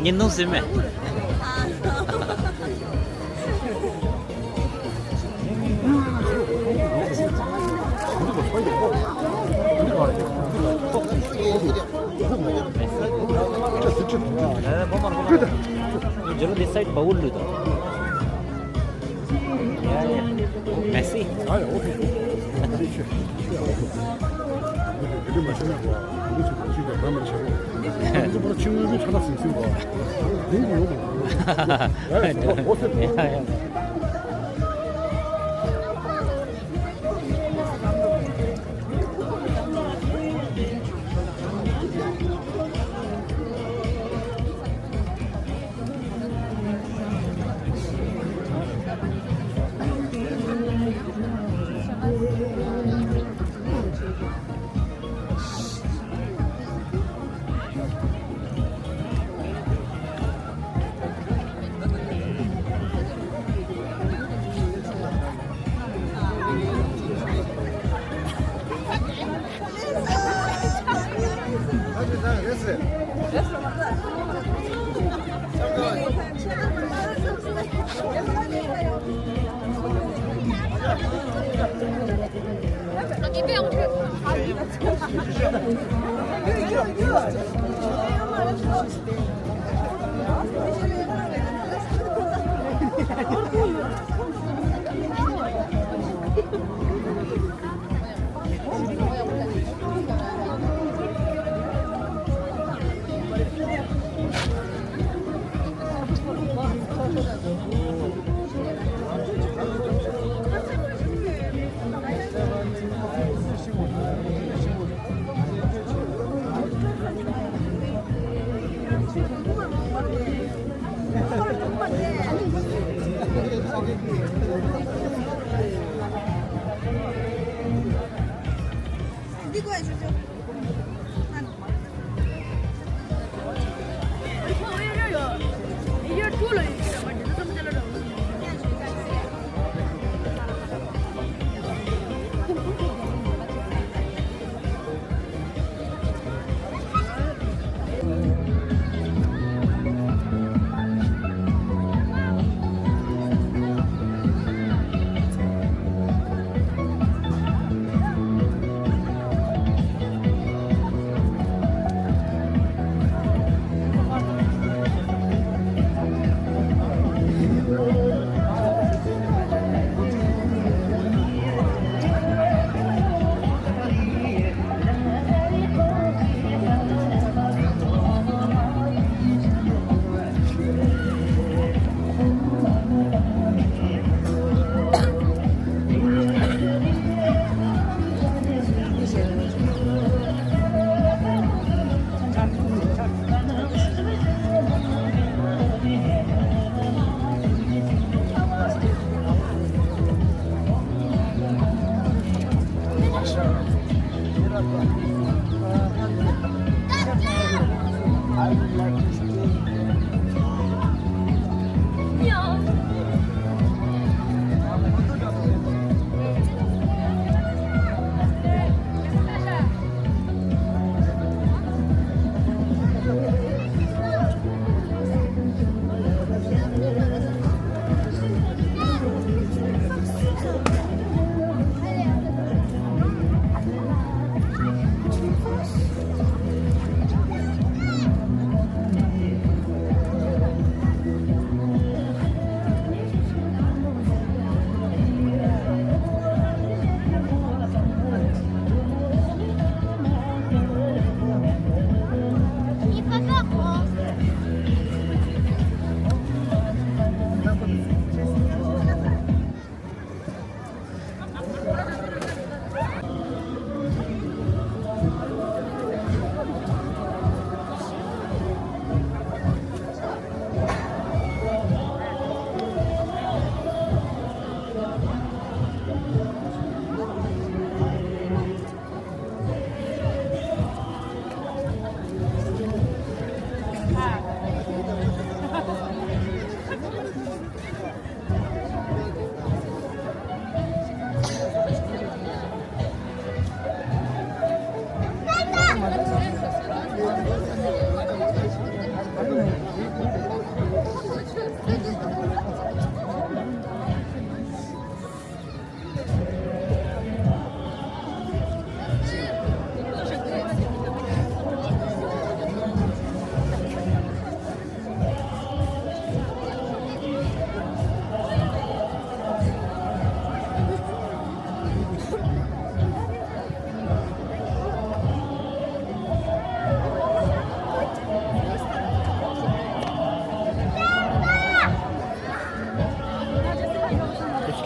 ཉིན་ནུབ་ཟིན་མེད། This side, Baul Luda. Messi.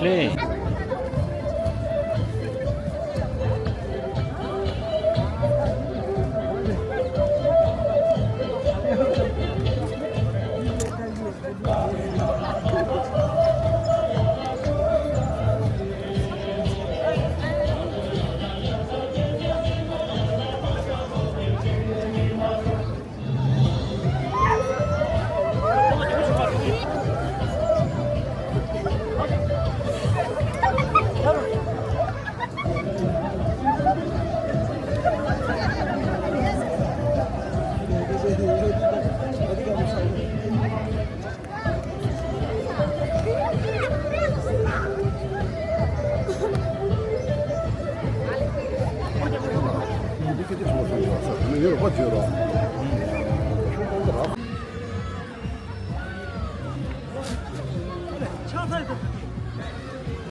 Ashley.